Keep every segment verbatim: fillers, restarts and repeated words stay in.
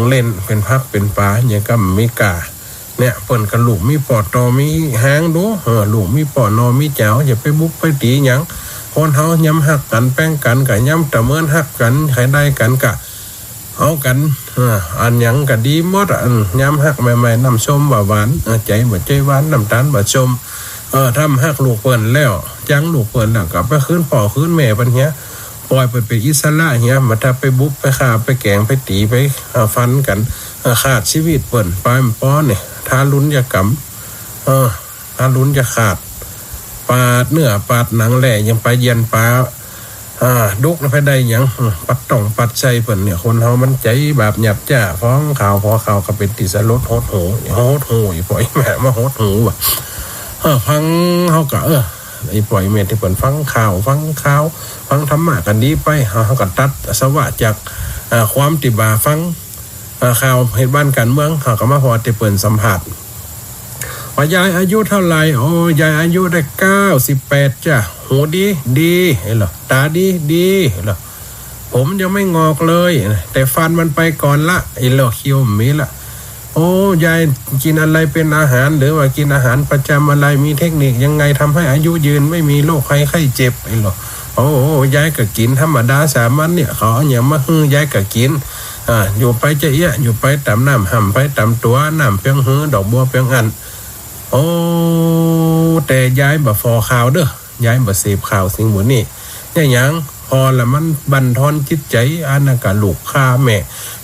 เล่น เป๋นผักเป๋นป๋า อย่างก้ำมีก้า เนี่ย เปิ้นก็ลูกมีป้อต่อมีหางดู เออ ลูกมีป้อหน่อมีจ๋าว อย่าไปบุบไปตี๋หยัง คนเฮายามฮักกั๋นแป๋งกั๋น ก็ยามตะเมินฮักกั๋น ใค่ได้กั๋นก็เอากั๋น เออ อันหยังก็ดีหมดอะ อืม ยามฮักใหม่ๆ น้ำส้มบ่หวาน เออ ใจ๋บ่ใจ๋หวาน น้ำต๋าลบ่ส้ม เออ ถ้าบ่ฮักลูกเปิ้นแล้ว จังลูกเปิ้นแล้ว ก็ไปคืนป้อคืนแม่เปิ้นเหีย ป่อยเปิ้นเป๋นอิสระเหีย บ่ถ้าไปบุบไปฆ่าไปแก๋งไปตี๋ไป เอ่อ ฟันกั๋น เอ่อ ขาดจีวิตเปิ้น ป๋าบ่ปอนี่ ทารุณกรรม เออ ทารุณขาด ปาดเนื้อปาดหนังแหละ ยังไปเยียนป๋า อ่า ดุกแล้วไปได้หยัง อืม ปัดต้องปัดใส่เปิ้นเนี่ย คนเฮามันใจ๋บาปหยาบจ๊า ฟังข่าวผ่อข่าวก็เป๋นตี้สลดหดหู่ หดหู่ อีป้ออีแม่ มาหดหู่ว่ะ เออ ฟังเฮาก็ เออ อีป้ออีแม่ตี้เปิ้นฟังข่าว ฟังข่าว ฟังธรรมะก็ดีไป เฮา เฮาก็ตัดอาสวะจาก อ่า ความตี้บ่าฟัง อ่า ข่าวเหตุบ้านก๋านเมือง เฮาก็มาผ่อตี้เปิ้นสัมภาษณ์ ว่ายายอายุเต้าไหร่ โอ้ ยายอายุได้เก้าสิบแปดจ้ะ หูดี ดี เอ้อ ต๋าดี ดี เอ้อ ผมยังไม่งอกเลย แต่ฟันมันไปก่อนละ เอ้อ คิ้วบ่มีละ โอ้ ยายกิ๋นอะไรเป๋นอาหาร หรือว่ากิ๋นอาหารประจำอะไร มีเทคนิคยังไงทำให้อายุยืน ไม่มีโรคภัยไข้เจ็บ เอ้อ โอ้ ยายก็กิ๋นธรรมดาสามัญเนี่ย เขาเอาหยังมาหื้อยายก็กิ๋น อ่า อยู่ไปจะเอี้ย อยู่ไปต๋ามน้ำ ห่ำไปต๋ามตั๋ว น้ำเปียงหือ ดอกบัวเปียงอัน โอ้ แต่ยายบ่ฝ่อข่าวเน่อ ยายบ่เสพข่าวสิ่งหมู่นี้ เนี่ยหยัง ผ่อแล้วมันบั่นทอนจิตใจ๋ อันนั้นก็ลูกฆ่าแม่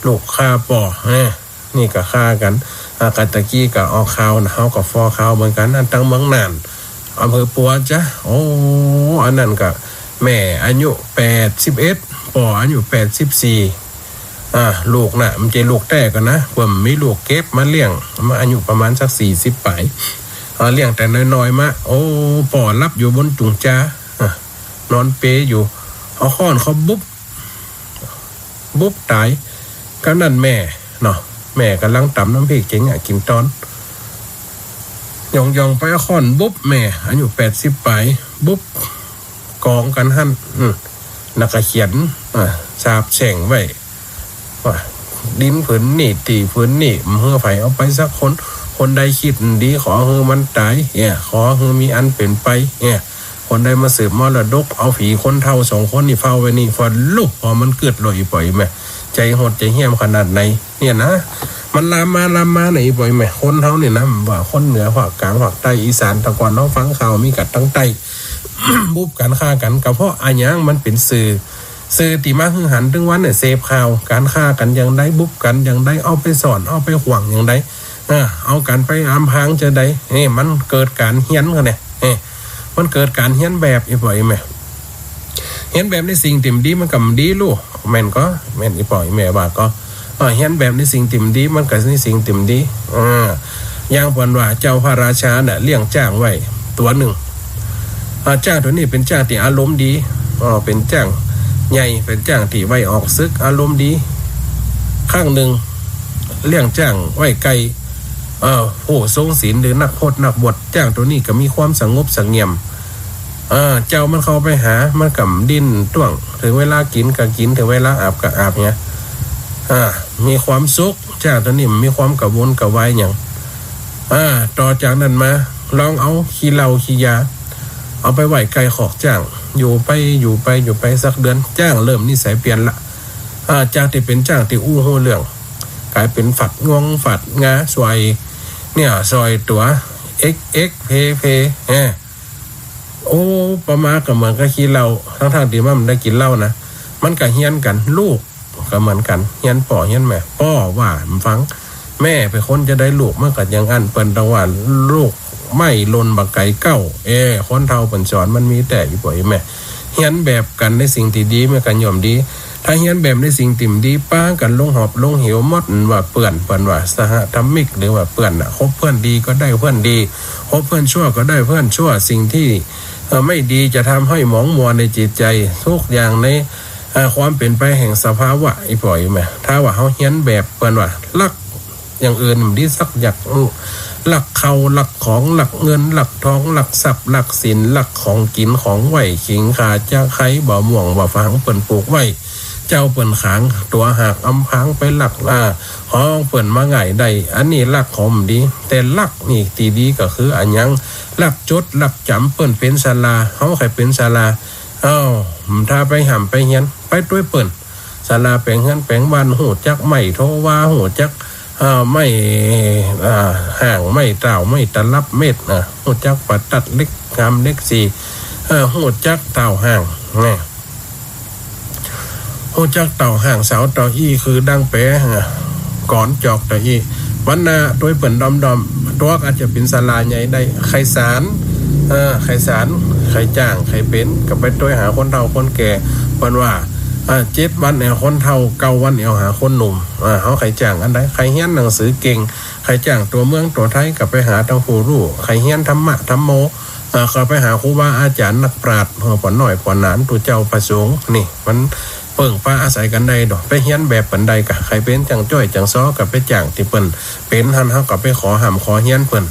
ลูกฆ่าป้อ เอ้อ นี่ก็ฆ่ากั๋น อ่า กาตะกี้ก็ออกข่าวนะ เฮาก็ฝ่อข่าวเหมือนกั๋น อันตังเมืองน่าน อำเภอปัวจ้ะ โอ้ อันนั้นก็แม่อายุแปดสิบเอ็ด ป้ออายุแปดสิบสี่ อ่า ลูกน่ะ บ่ใจ้ลูกแต๊ก่อนะ เปิ้นมีลูกเก็บมาเลี้ยง มาอายุประมาณสักสี่สิบป๋าย อ่า เลี้ยงแต่น้อยๆ มา โอ้ ป้อหลับอยู่บนจุ่งจา อ่า นอนเปลอยู่ เอาค้อนเขาบุบ บุบต๋าย ก็นั่นแม่เนาะ แม่ก่ำลังต๋ำน้ำพริกเจ๋งอะ กิ๋นต๋อน ย่องๆ ไปเอาค้อนบุบแม่ อายุแปดสิบป๋าย บุบ ก๋องกั๋นหั้น อืม แล้วก็เขียน อ่า สาปแช่งไว้ ว่า ดินผืนนี้ ตี้ผืนนี้ บ่หื้อใผเอาไปสักคน คนใดคิดดี ขอหื้อมันต๋าย เอ้อ ขอหื้อมีอันเป๋นไป เอ้อ คนใดมาสืบมรดก เอาผีคนเฒ่าสองคนนี้เฝ้าไว้นี่ ฟันลุก ผ่อมันกึ๊ดโลด อีป้ออีแม่ ใจ๋โหดใจ๋เหี้ยมขนาดไหน เนี่ยนะ มันลามมา ลามมาเนี่ย อีป้ออีแม่ คนเฮาเนี่ยนะ บ่ว่าคนเหนือ ภาคกลาง ภาคใต้ อีสาน แต่ก่อนเฮาฟังข่าวมีกั๋นตังใต้ บุบกั๋นฆ่ากั๋น ก็เพราะอะหยัง มันเป๋นสื่อ สื่อตี้มาหื้อหันเถิงวันเนี่ย เสพข่าว ก๋านฆ่ากั๋นอย่างใด บุบกั๋นอย่างใด เอาไปซ่อน เอาไปขว้างอย่างใด เออ เอากั๋นไปอำพรางจะใด นี่มันเกิดก๋านเฮียนกั๋นเนี่ย นี่มันเกิดก๋านเฮียนแบบ อีป้ออีแม่ เฮียนแบบในสิ่งตี้บ่ดีมันก็บ่ดีลูก แม่นก่อ แม่น อีป้ออีแม่ว่าก่อ เออ เฮียนแบบในสิ่งตี้บ่ดีมันก็ในสิ่งตี้บ่ดี เออ อย่างเปิ้นว่าเจ้าพระราชาน่ะเลี้ยงจ๊างไว้ตั๋วนึ่ง อ่า จ๊างตั๋วนี้เป๋นจ๊างตี้อารมณ์ดี อ่า เป๋นจ๊างใหญ่ เป๋นจ๊างตี้ไว้ออกศึก อารมณ์ดี ครั้งนึ่งเลี้ยงจ๊างไว้ใก้ เอ่อ ผู้ทรงศีลหรือนักพจน์นักบวช จ๊างตั๋วนี้ก็มีความสงบเสงี่ยม เอ่อ เจ้ามันเข้าไปหา มันก็บ่ดิ้นต้วง เถิงเวลากิ๋นก็กิ๋น เถิงเวลาอาบก็อาบเนี่ย อ่า มีความสุข จ๊างตั๋วนี้บ่มีความกระวนกระวายหยัง อ่า ต่อจากนั้นมา ลองเอาขี้เหล้าขี้ยา เอาไปไว้ใก้คอกจ๊าง อยู่ไป อยู่ไป อยู่ไปสักเดือน จ๊างเริ่มนิสัยเปลี่ยนละ อ่า จากตี้เป๋นจ๊างตี้อู้ฮู้เรื่อง ก๋ายเป๋นฝัดงวงฝัดงา ส่อยเนื้อส่อยตั๋ว เอ็กเอ็กเพเพ แฮะ โอ้ ประมาณก็เหมือนกับขี้เหล้า ตังๆ ตี้มันบ่ได้กิ๋นเหล้านะ มันก็เฮียนกั๋น ลูกก็เหมือนกั๋น เฮียนป้อเฮียนแม่ ป้อว่าบ่ฟัง แม่เป๋นคนจะใด ลูกมันก็อย่างอั้น เปิ้นต้องว่าลูกไม้หล่นบ่ไกลเก๊า เอ้ คนเฒ่าเปิ้นสอนมันมีแต๊ อีป้ออีแม่ เฮียนแบบกั๋นในสิ่งตี้ดีมันก็ย่อมดี ถ้าเฮียนแบบในสิ่งตี้บ่ดี ปากั๋นลงหอบลงเหวหมด ว่าเปื้อน เปิ้นว่าสหธรรมิก หรือว่าเปื้อนน่ะ คบเพื่อนดีก็ได้เพื่อนดี คบเพื่อนชั่วก็ได้เพื่อนชั่ว สิ่งตี้ เอ่อ ไม่ดีจะทำให้หมองมัวในจิตใจ๋ ทุกอย่างใน เอ่อ ความเป๋นไปแห่งสภาวะ อีป้ออีแม่ ถ้าว่าเฮาเฮียนแบบเปิ้นว่า ลักอย่างอื่นบ่ดีสักอย่าง ลักข้าว ลักของ ลักเงิน ลักทอง ลักทรัพย์ ลักสิน ลักของกิ๋นของไหว้ ขิง ข่า จะไคร้ บ่าม่วง บ่าฝาง เปิ้นปลูกไว้ เจ้าเปิ้นขังตั๋วหากอำพรางไปลัก อ่า ของเปิ้นมาง่ายได้ อันนี้ลักของบ่ดี แต่ลักนี่ตี้ดีก็คืออะหยัง ลักจดลักจำ เปิ้นเป๋นศาลา เฮาใค่เป๋นศาลา เอ้า ถ้าไปฮ่ำไปเฮียน ไปตวยเปิ้น ศาลาแป๋งเฮือนแป๋งบ้าน ฮู้จักไม้โทวา ฮู้จัก เอ่อ ไม้ อ่า ห้าง ไม้ต้าว ไม้ตลับ เม็ด อ่ะ ฮู้จักปะตัด เหล็กสาม เหล็กสี่ เอ่อ ฮู้จักต้าวห้าง แน่ ฮู้จักต้าวห้าง เสาต้าวอี้ คือดังแป๋ อ่ะ ก๋อนจอกต้าวอี้ วันนาตวยเปิ้นด้อมๆ ตั๋วก็อาจจะเป๋นศาลาใหญ่ได้ ใค่สาน เอ่อ ใค่สาน ใค่จ้าง ใค่เป๋น ก็ไปตวยหาคนเฒ่าคนแก่ เปิ้นว่า อ่า เจ็ดวันแอ่วคนเฒ่า เก้าวันแอ่วหาคนหนุ่ม อ่า เฮาใค่จ้างอันใด ใค่เฮียนหนังสือเก่ง ใค่จ้างตั๋วเมืองตั๋วไทย ก็ไปหาตังผู้ฮู้ ใค่เฮียนธรรมะธรรมโม อ่า ก็ไปหาครูบาอาจ๋ารย์นักปราชญ์ เออ ป้อน้อยป้อหนาน ตุ๊เจ้าพระสงฆ์ นี่ มันเปิ้งปาอาศัยกั๋นได้ดอก ไปเฮียนแบบเปิ้นได้กะ ใค่เป๋นจ้างจ้อยจ้างซ้อ ก็ไปจ้างตี้เปิ้นเป๋นหั้น เฮาก็ไปขอฮ่ำขอเฮียนเปิ้น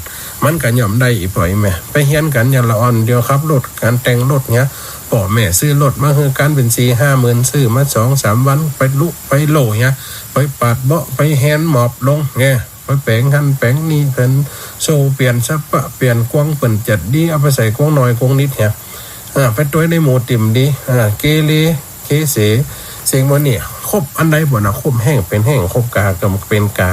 มันก็ย่อมได้ อี่ป้ออี่แม่ ไปเฮียนกั๋นอย่างละอ่อน เดี๋ยวขับรถ ก๋านแต่งรถเหีย ป้อแม่ซื้อรถมาหื้อกั๋นเป๋นสี่ห้าหมื่น ซื้อมาสองสามวัน ไปลุไปโล่เหีย ไปปาดเบาะ ไปแหนหมอบลงเหีย ไปแป๋งหั้นแป๋งนี่ เป๋นโซ่ เปลี่ยนสะปะ เปลี่ยนกวงเปิ้นจัดดี เอาไปใส่กวงน้อยกวงนิดเหีย อ่า ไปตวยในหมู่ตี้บ่ดี อ่า เกเรเกเส สิ่งหมู่นี้ คบอันใดบ่นะ คบแห้งเป๋นแห้ง คบก๋าก็เป๋นก๋า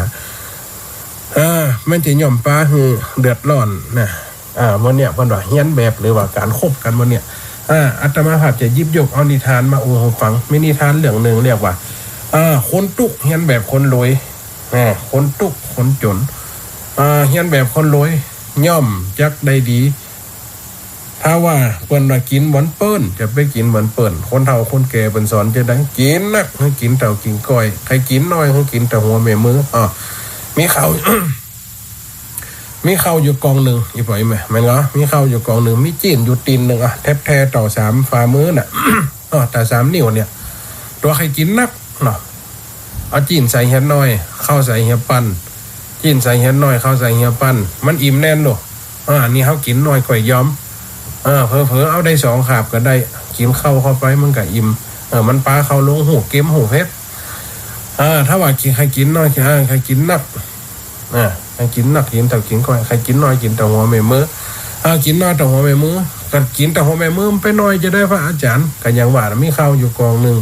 อ่า มันจะย่อมปาหื้อเดือดร้อนนะ อ่า หมู่เนี้ยเปิ้นว่าเฮียนแบบหรือว่าก๋านคบกั๋นหมู่เนี้ย อ่า อาตมาภาพจะหยิบยกเอานิทานมาอู้หื้อฟัง มีนิทานเรื่องนึ่งเรียกว่า อ่า คนตุ๊กเฮียนแบบคนรวย อ่า คนตุ๊กคนจ๋น อ่า เฮียนแบบคนรวย ย่อมจักได้ดี ถ้าว่าเปิ้นว่ากิ๋นบ่อนเปิ้น จะไปกิ๋นบ่อนเปิ้น คนเฒ่าคนแก่เปิ้นสอนจะได้ กิ๋นนักหื้อกิ๋นเต้ากิ๋นก้อย ใค่กิ๋นน้อยหื้อกิ๋นเต้าหัวแม่มือ อ่า มีข้าว มีข้าวอยู่ก่องนึ่ง อี่ป้ออี่แม่ แม่นก่อ มีข้าวอยู่ก่องนึ่ง มีจีนอยู่ตี๋นนึ่ง อ่ะ แถบแถวเต้าสามฝ่ามือน่ะ อ่ะ เต้าสามนิ้วเนี่ย ตั๋วใค่กิ๋นนักเนาะ เอาจีนใส่เหียน้อย ข้าวใส่เหียปัน จีนใส่เหียน้อย ข้าวใส่เหียปัน มันอิ่มแน่นโลด อ่า นี่เฮากิ๋นน้อยก้อยยอม เออ เผลอๆ เอาได้สองคาบก็ได้ กิ๋นข้าวเข้าไปมันก็อิ่ม เออ มันปาข้าวลงฮู้เก็มฮู้เผ็ด อ่า ถ้าว่ากิ๋น ใค่กิ๋นน้อย อ่า ใค่กิ๋นนัก อ่า ใค่กิ๋นนักกิ๋นเต้ากิ๋นก้อย ใค่กิ๋นน้อยกิ๋นเต้าหัวแม่มือ อ่า กิ๋นน้อยเต้าหัวแม่มือ ก็กิ๋นเต้าหัวแม่มือมันไปน้อยจะได้ พระอาจ๋ารย์ ก็อย่างว่าน่ะ มีข้าวอยู่ก่องนึ่ง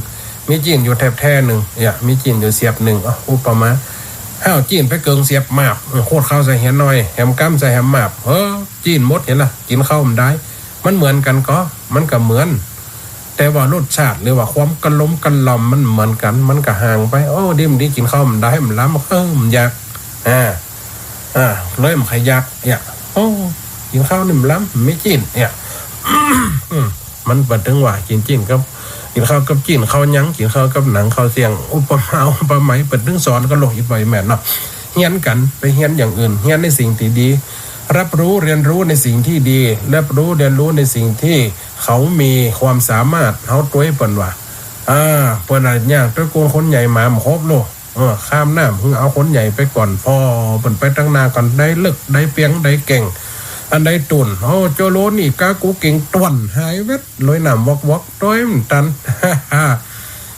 มีจีนอยู่แถบแถวนึ่ง เนี่ย มีจีนอยู่เสียบนึ่ง อ่ะ อุปมา ห้าวจีนไปเกิ่งเสียบมาบ เออ โคตรข้าวใส่เหียน้อย แหมก้ำใส่แหมมาบ เออ จีนหมดหั้นละ กิ๋นข้าวบ่ได้ มันเหมือนกั๋นก่อ มันก็เหมือน แต่ว่ารสชาติหรือว่าความกระลมกระลอมมันเหมือนกั๋น มันก็ห่างไป โอ้ ดีบ่ดีกิ๋นข้าวบ่ได้ มันลำ เออ มันอยาก อ่า อ่า เลยมันขยัก เนี่ย โอ้ กิ๋นข้าวนี่มันลำ มันมีจีน เนี่ย อืม มันบ่าเถิงว่ากิ๋นจีนกับ กิ๋นข้าวกับจีน ข้าวหยัง กิ๋นข้าวกับหนัง ข้าวเสี้ยง อุปมาอุปไมย บ่าเถิงสอนกั๋นโลด อี่ป้ออี่แม่เนาะ เฮียนกั๋น ไปเฮียนอย่างอื่น เฮียนในสิ่งตี้ดี รับรู้เรียนรู้ในสิ่งที่ดี รับรู้เรียนรู้ในสิ่งที่เขามีความสามารถ เฮาตวยเปิ้นว่า อ่า เปิ้นอะ ย่างตวยกูลคนใหญ่หมาบ่ครบโลก เออ ข้ามน้ำ หื้อเอาคนใหญ่ไปก่อน ผ่อเปิ้นไปตังหน้าก่อน ได้เลิก ได้เปียง ได้แก่ง อันใดตุ่น โอ้ โจโลนี่กากูเก่ง ต้วนหายแว็ด ลอยน้ำวอกๆ ตวยบ่ตัน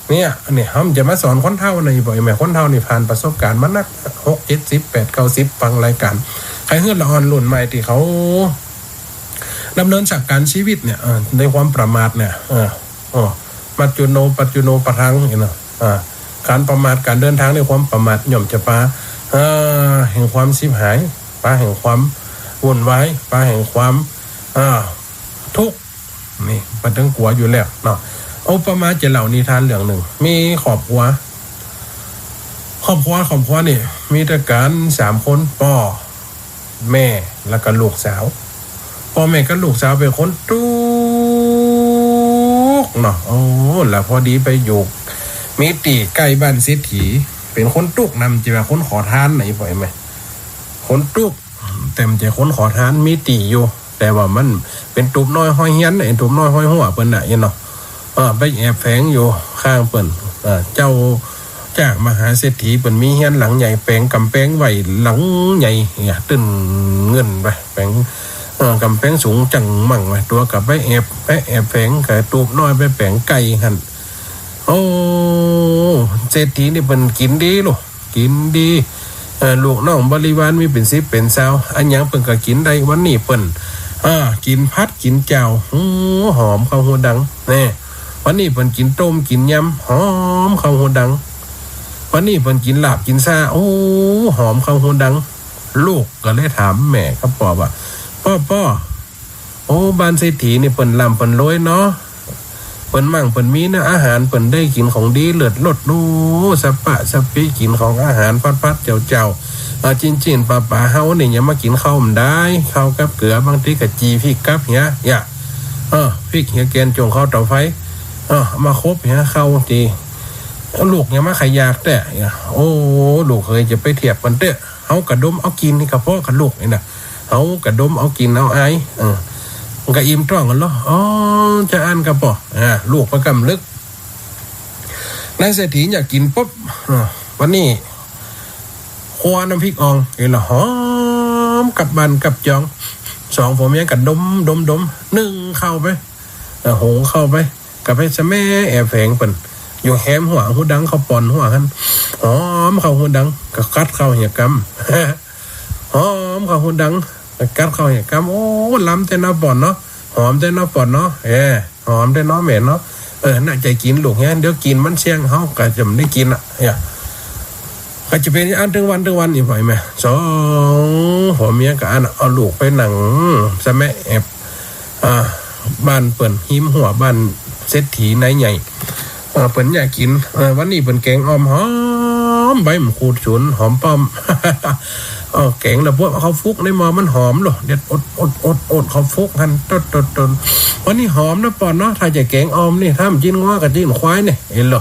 เนี่ย เนี่ย เฮาจะมาสอนคนเฒ่านี่บ่ แม่ คนเฒ่านี่ผ่านประสบการณ์มานัก หก เจ็ดสิบ แปด เก้าสิบ ฟังรายการ ใค่หื้อละอ่อนรุ่นใหม่ตี้เขาดำเนินสักก๋านชีวิตเนี่ย เออ ในความประมาทเนี่ย เออ โอ้ มัจจุโน ปัจจุโนปะทัง นี่นะ อ่า ก๋านประมาท ก๋านเดินทางในความประมาท ย่อมจะปา เอ่อ แห่งความฉิบหาย ปาแห่งความวุ่นวาย ปาแห่งความ อ่า ทุกข์ นี่ บ่าเถิงกั๋วอยู่แล้วเนาะ อุปมาจะเล่านิทานเรื่องนึ่ง มีครอบครัว ครอบครัว ครอบครัวนี่ มีแต่กั๋นสามคน ป้อ แม่ แล้วก็ลูกสาว ป้อแม่กับลูกสาวเป๋นคนตุ๊กเนาะ โอ้ แล้วพอดีไปอยู่ มีตี้ใก้บ้านเศรษฐี เป๋นคนตุ๊กนำ จะว่าคนขอทานไหน ป้อแม่ คนตุ๊ก แต่บ่ใจ้คนขอทาน มีตี้อยู่ แต่ว่ามันเป๋นตูบน้อยฮ้อยเฮียน ไอ้ตูบน้อยฮ้อยหัวเปิ้นน่ะ เนาะ เออ ไปแอบแฝงอยู่ข้างเปิ้น เออ เจ้า จากมหาเศรษฐีเปิ้นมีเฮือนหลังใหญ่ แป๋งก๋ำแปงไว้หลังใหญ่ เนี่ย ตึ้นเงินไป แป๋ง เอ่อ ก๋ำแปงสูงจั่งมั่งไว้ ตั๋วก็ไปแอบ ไปแอบแฝง ก็ตูบน้อยไปแป๋งใก้หั้น โอ้ โอ้ เศรษฐีนี่เปิ้นกิ๋นดีลูก กิ๋นดี เอ่อ ลูกน้องบริวารมีเป๋นสิบเป๋นซาว อะหยังเปิ้นก็กิ๋นได้ วันนี้เปิ้น อ่า กิ๋นผัดกิ๋นแจ่ว โอ้ หอมเข้าฮูดัง แน่ วันนี้เปิ้นกิ๋นต้มกิ๋นยำ หอมเข้าฮูดัง วันนี้เปิ้นกิ๋นลาบกิ๋นซ่า โอ้ หอมเข้าฮูดัง ลูกก็เลยถามแม่กับป้อว่า ป้อ ป้อ โอ้ บ้านเศรษฐีนี่เปิ้นร่ำเปิ้นรวยเนาะ เปิ้นมั่งเปิ้นมีนะ อาหารเปิ้นได้กิ๋นของดีเลิศรส โอ้ สะปะสะปี้กิ๋นของอาหารผัดๆ แจ่วๆ อ่า จิ๊นๆ ป๋าๆ เฮานี่ยังมากิ๋นข้าวบ่ได้ ข้าวกับเกลือ บางทีก็จี่พริกกับเหีย เหีย เออ พริกเหียแกนจ่งเข้าเต๋าไฟ เออ มาคบเหียข้าวจี่ ลูกยังมาขะยากแต๊ โอ้ ลูกเขยจะไปเทียบเปิ้นเต๊อะ เฮากะดมเอากิ๋นนี่กะพอกั๋นลูกนี่นะ เฮากะดมเอากิ๋นเอาอาย เออ มันกะอิ่มต๊องกั๋นลอ อ๋อ จาอั้นกะป้อ อ่า ลูกไปกำลึก นายเศรษฐีอยากกิ๋นปุ๊บ อ่า วันนี้ ครัวน้ำพริกอ่อง เห็นละหอมกับบ้านกับจอง สองผัวเมียกะดม ดม ดม นึ่งข้าวไป เออ หุงข้าวไป กะไปสะแมะแอบแฝงเปิ้น อยู่แหมหัวฮูดังเข้าป่อนหัวหั้น หอมเข้าฮูดัง กะกัดเข้าเหียกำ หอมเข้าฮูดัง กะกัดเข้าเหียกำ โอ้ ลำแต๊เนาะป่อนเนาะ หอมแต๊เนาะป่อนเนาะ เออ หอมแต๊เนาะแม่เนาะ เออ น่าจะกิ๋นลูกเหีย เดี๋ยวกิ๋นมันเสี้ยง เฮากะจะบ่ได้กิ๋นอะ เหีย ก็จะเป๋นอั้นตึงวันตึงวันนี่ไปแม่ สองผัวเมียกะอั้นเอาลูกไปนั่งสะแมะแอบ อ่า บ้านเปิ้น ฮิมหัวบ้านเศรษฐีนายใหญ่ เอ่อ เปิ้นอยากกิ๋น เอ่อ วันนี้เปิ้นแก๋งอ่อมหอม ใบมะกรูด สูนหอมป้อม เออ แก๋งละพวกข้าวฟุกในหม้อมันหอมโล เด็ดอดอดอดอดข้าวฟุกหั้น ตดตดตด วันนี้หอมเนาะป่อนเนาะ ถ้าจะแก๋งอ่อมนี่ ถ้าบ่าจิ๊นงัวกะจิ๊นควายนี่ เห็นโล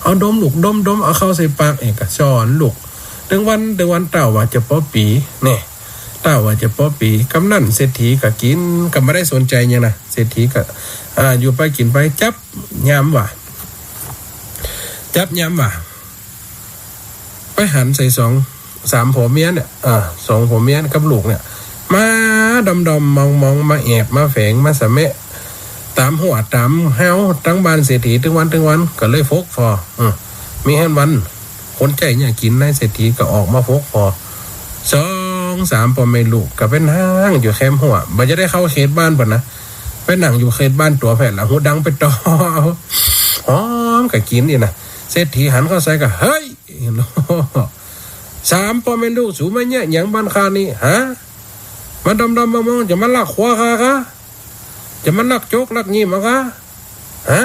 เอาดมลูกดมดม เอาเข้าใส่ปาก เอ้ย กะสอนลูก ตึงวันตึงวัน เต้าว่าจะปอปี๋ แน่ เต้าว่าจะปอปี๋ กำนันเศรษฐีกะกิ๋น กะบ่ได้สนใจ๋หยังนะ เศรษฐีกะ อ่า อยู่ไปกิ๋นไป จั๊บยามว่า จั๊บยามว่า ไปหันใส่สองสามผัวเมียเนี่ย อ่า สองผัวเมียกับลูกเนี่ย มาดอมๆ มองๆ มาแอบ มาแฝง มาสะแมะ ต๋ามหัวต๋ามห้าว ตึงบ้านเศรษฐี ตึงวันตึงวัน กะเลยฟกฟอ อืม มีหั้นวัน คนใจ๊เนี่ยกิ๋น นายเศรษฐีกะออกมาฟกฟอ สองสามป้อแม่ลูก กะไปนั่งอยู่แหมหัว บ่จะได้เข้าเขตบ้านเปิ้นนะ ไปนั่งอยู่เขตบ้านตั๋วแผดละ ฮูดังไปต่อ หอมกะกิ๋นนี่นะ เศรษฐีหันเข้าใส่กะ เฮ้ย สามป้อแม่ลูก สูมาเยียะหยังบ้านข้านี่ ฮะ มาดอมๆ มองๆ จะมาลักครัวข้ากา จะมาลักโจ๊กลักงิ้มเอากา ฮะ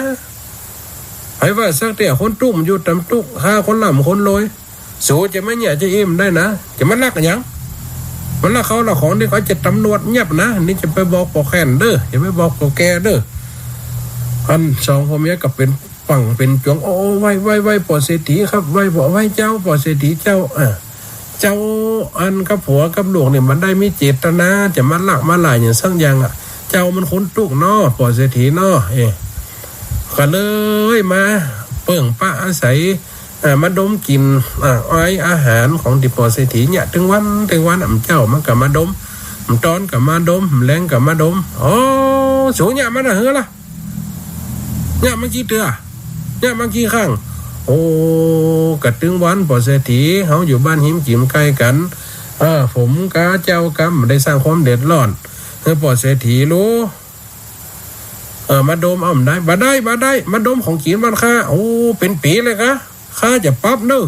ใผว่าสักเตื้อ คนตุ๊กมันอยู่ต๋ามตุ๊ก ข้าคนร่ำคนรวย สูจะมาเยียะจะอิ้มได้นะ จะมาลักหยัง มาลักข้าวลักของนี่ ข้อยจะตำรวจยับนะ นี่จะไปบอกป้อแค่นเด้อ จะไปบอกป้อแก่เด้อ อันสองผัวเมียกะเป๋น ปังเป๋นจวง โอ้ ไหว้ ไหว้ ไหว้ป้อเศรษฐีครับ ไหว้ป้อ ไหว้เจ้า ป้อเศรษฐีเจ้า อ่า เจ้าอั้นกับผัวกับลูกเนี่ย บ่ได้มีเจตนาจะมาลักมาหล้ายหยังสักอย่างอะ เจ้ามันคนตุ๊กเนาะ ป้อเศรษฐีเนาะ เอ้ กะเลยมาเปิ่งปะอาศัย อ่า มาดมกิ๋น อ่า อ้อยอาหารของตี้ป้อเศรษฐีเนี่ย ตึงวันตึงวัน อ่ำเจ๊ามันกะมาดม อ่ำตอนกะมาดม อ่ำแลงกะมาดม โอ้ สูเยียะมาตะหื้อละ เยียะมากี่เตื้อ เยียะมากี่ครั้ง โอ้ กะตึงวัน ป้อเศรษฐี เฮาอยู่บ้านฮิมกิ๋มใก้กั๋น เออ ผมกาเจ้ากำบ่ได้สร้างความเดือดร้อนหื้อป้อเศรษฐีลู เออ มาดมเอาบ่ได้ บ่ได้ บ่ได้ มาดมของกิ๋นบ้านข้า โอ้ เป๋นปี๋เลยกา ข้าจะปรับเน่อ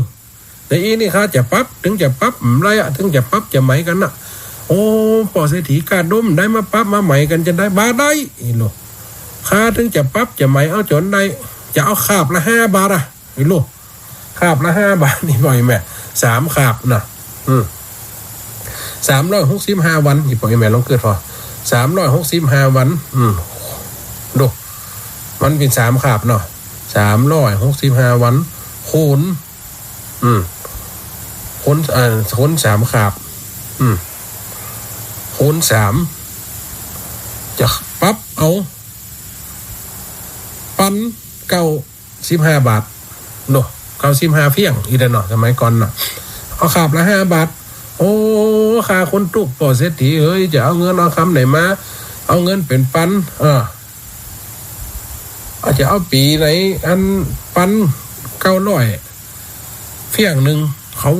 แต่อี้นี่ข้าจะปรับ ตึงจะปรับบ่ได้อะ ตึงจะปรับจะไหมกั๋นน่ะ โอ้ ป้อเศรษฐีกล้าดมได้ มาปรับมาไหมกั๋นจะได้ บ่ได้ อีโล ข้าตึงจะปรับจะไหมเอาจ๋นได้ จะเอาคาบละห้าบาทอะ อีโล คาบละห้าบาท นี่ป้อแม่ สามคาบเนาะ อืม สามร้อยหกสิบห้าวัน นี่ป้อแม่ลองกึ๊ดผ่อ สามร้อยหกสิบห้าวัน อืม ดู มันเป๋นสามคาบเนาะ สามร้อยหกสิบห้าวัน คูณ อืม คูณ เอ่อ คูณสามคาบ อืม คูณสาม จะปรับเอา ปันเก้าสิบห้าบาท เนาะ เก้าสิบห้าเพียง อี้แหละเนาะ สมัยก่อนเนาะ เอาคาบละห้าบาท โอ้ ข้าคนตุ๊ก ป้อเศรษฐีเอ๋ย จะเอาเงินเอาคำไหนมา เอาเงินเป๋นปัน เออ จะเอาปี๋ไหนอันปันเก้าร้อยเพียงนึ่ง เขา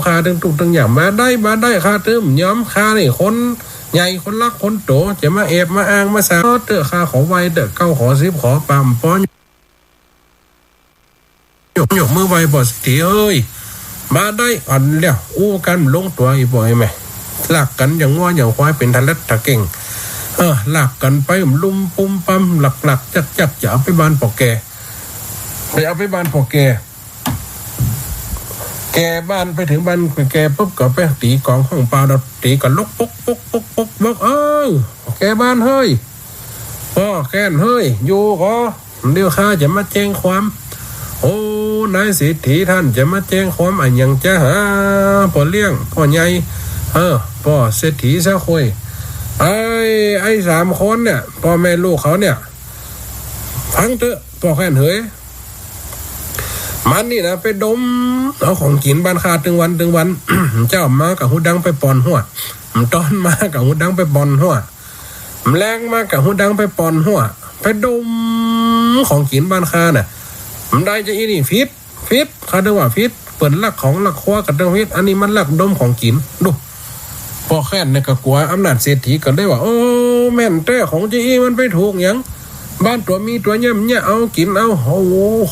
ข้าตึงตุ๊กตึงยาก บ่าได้ บ่าได้ ข้าตึงบ่ยอม ข้านี่คนใหญ่ คนหลัก คนโต จะมาแอบมาอ้างมาสาเต๊อะ ข้าขอไหว้เต๊อะ เก้าขอ สิบขอ ปามป้อน ยก ยกมือไหว้ ป้อเศรษฐีเอ้ย บ่าได้ อันแล้ว อู้กั๋นบ่ลงตั๋ว อีป้อแม่ ลากกั๋นอย่างงัวอย่างควาย เป๋นทะเล็ดทะเก่ง เออ ลากกั๋นไปลุ่มปุ้มปั๊ม หลักๆ จักๆ จะเอาไปบ้านป้อแก่ ไปเอาไปบ้านป้อแก่ แก่บ้าน ไปเถิงบ้านป้อแก่ปุ๊บ ก็ไปตี๋ก๋องห้องเปล่า แล้วตี๋กั๋นลก ปก ปก ปก ปก บอก เอ้า แก่บ้านเฮ้ย ป้อแค้นเฮ้ย อยู่ก่อ เดี๋ยวข้าจะมาแจ้งความ โอ้ นายเศรษฐีต้านจะมาแจ้งความอะหยังจาหา ป้อเลี้ยง ป้อใหญ่ เออ ป้อเศรษฐีซะค่อย ไอ้ ไอ้สามคนเนี่ย ป้อแม่ลูกเขาเนี่ย ฟังเต๊อะ ป้อแค้นเฮ้ย มันนี่นะ ไปดมเอาของกิ๋นบ้านข้าตึงวันตึงวัน เจ๊ามาก็หูดังไปป่อนหัว ต๋อนมาก็หูดังไปป่อนหัว แลงมาก็หูดังไปป่อนหัว ไปดมของกิ๋นบ้านข้าน่ะ บ่ได้จาอี้นี่ ผิด ผิด ข้าตึงว่าผิด เปิ้นลักของลักครัวก็ตึงผิด อันนี้มันลักดมของกิ๋น ดู ป้อแค้นเนี่ยก็กั๋วอำนาจเศรษฐีก็เลยว่า โอ้ แม่นแต๊ ของจาอี้มันไปถูกหยัง บ้านตั๋วมีตั๋วเยี่ยมเนี่ย เอากิ๋นเอา โอ้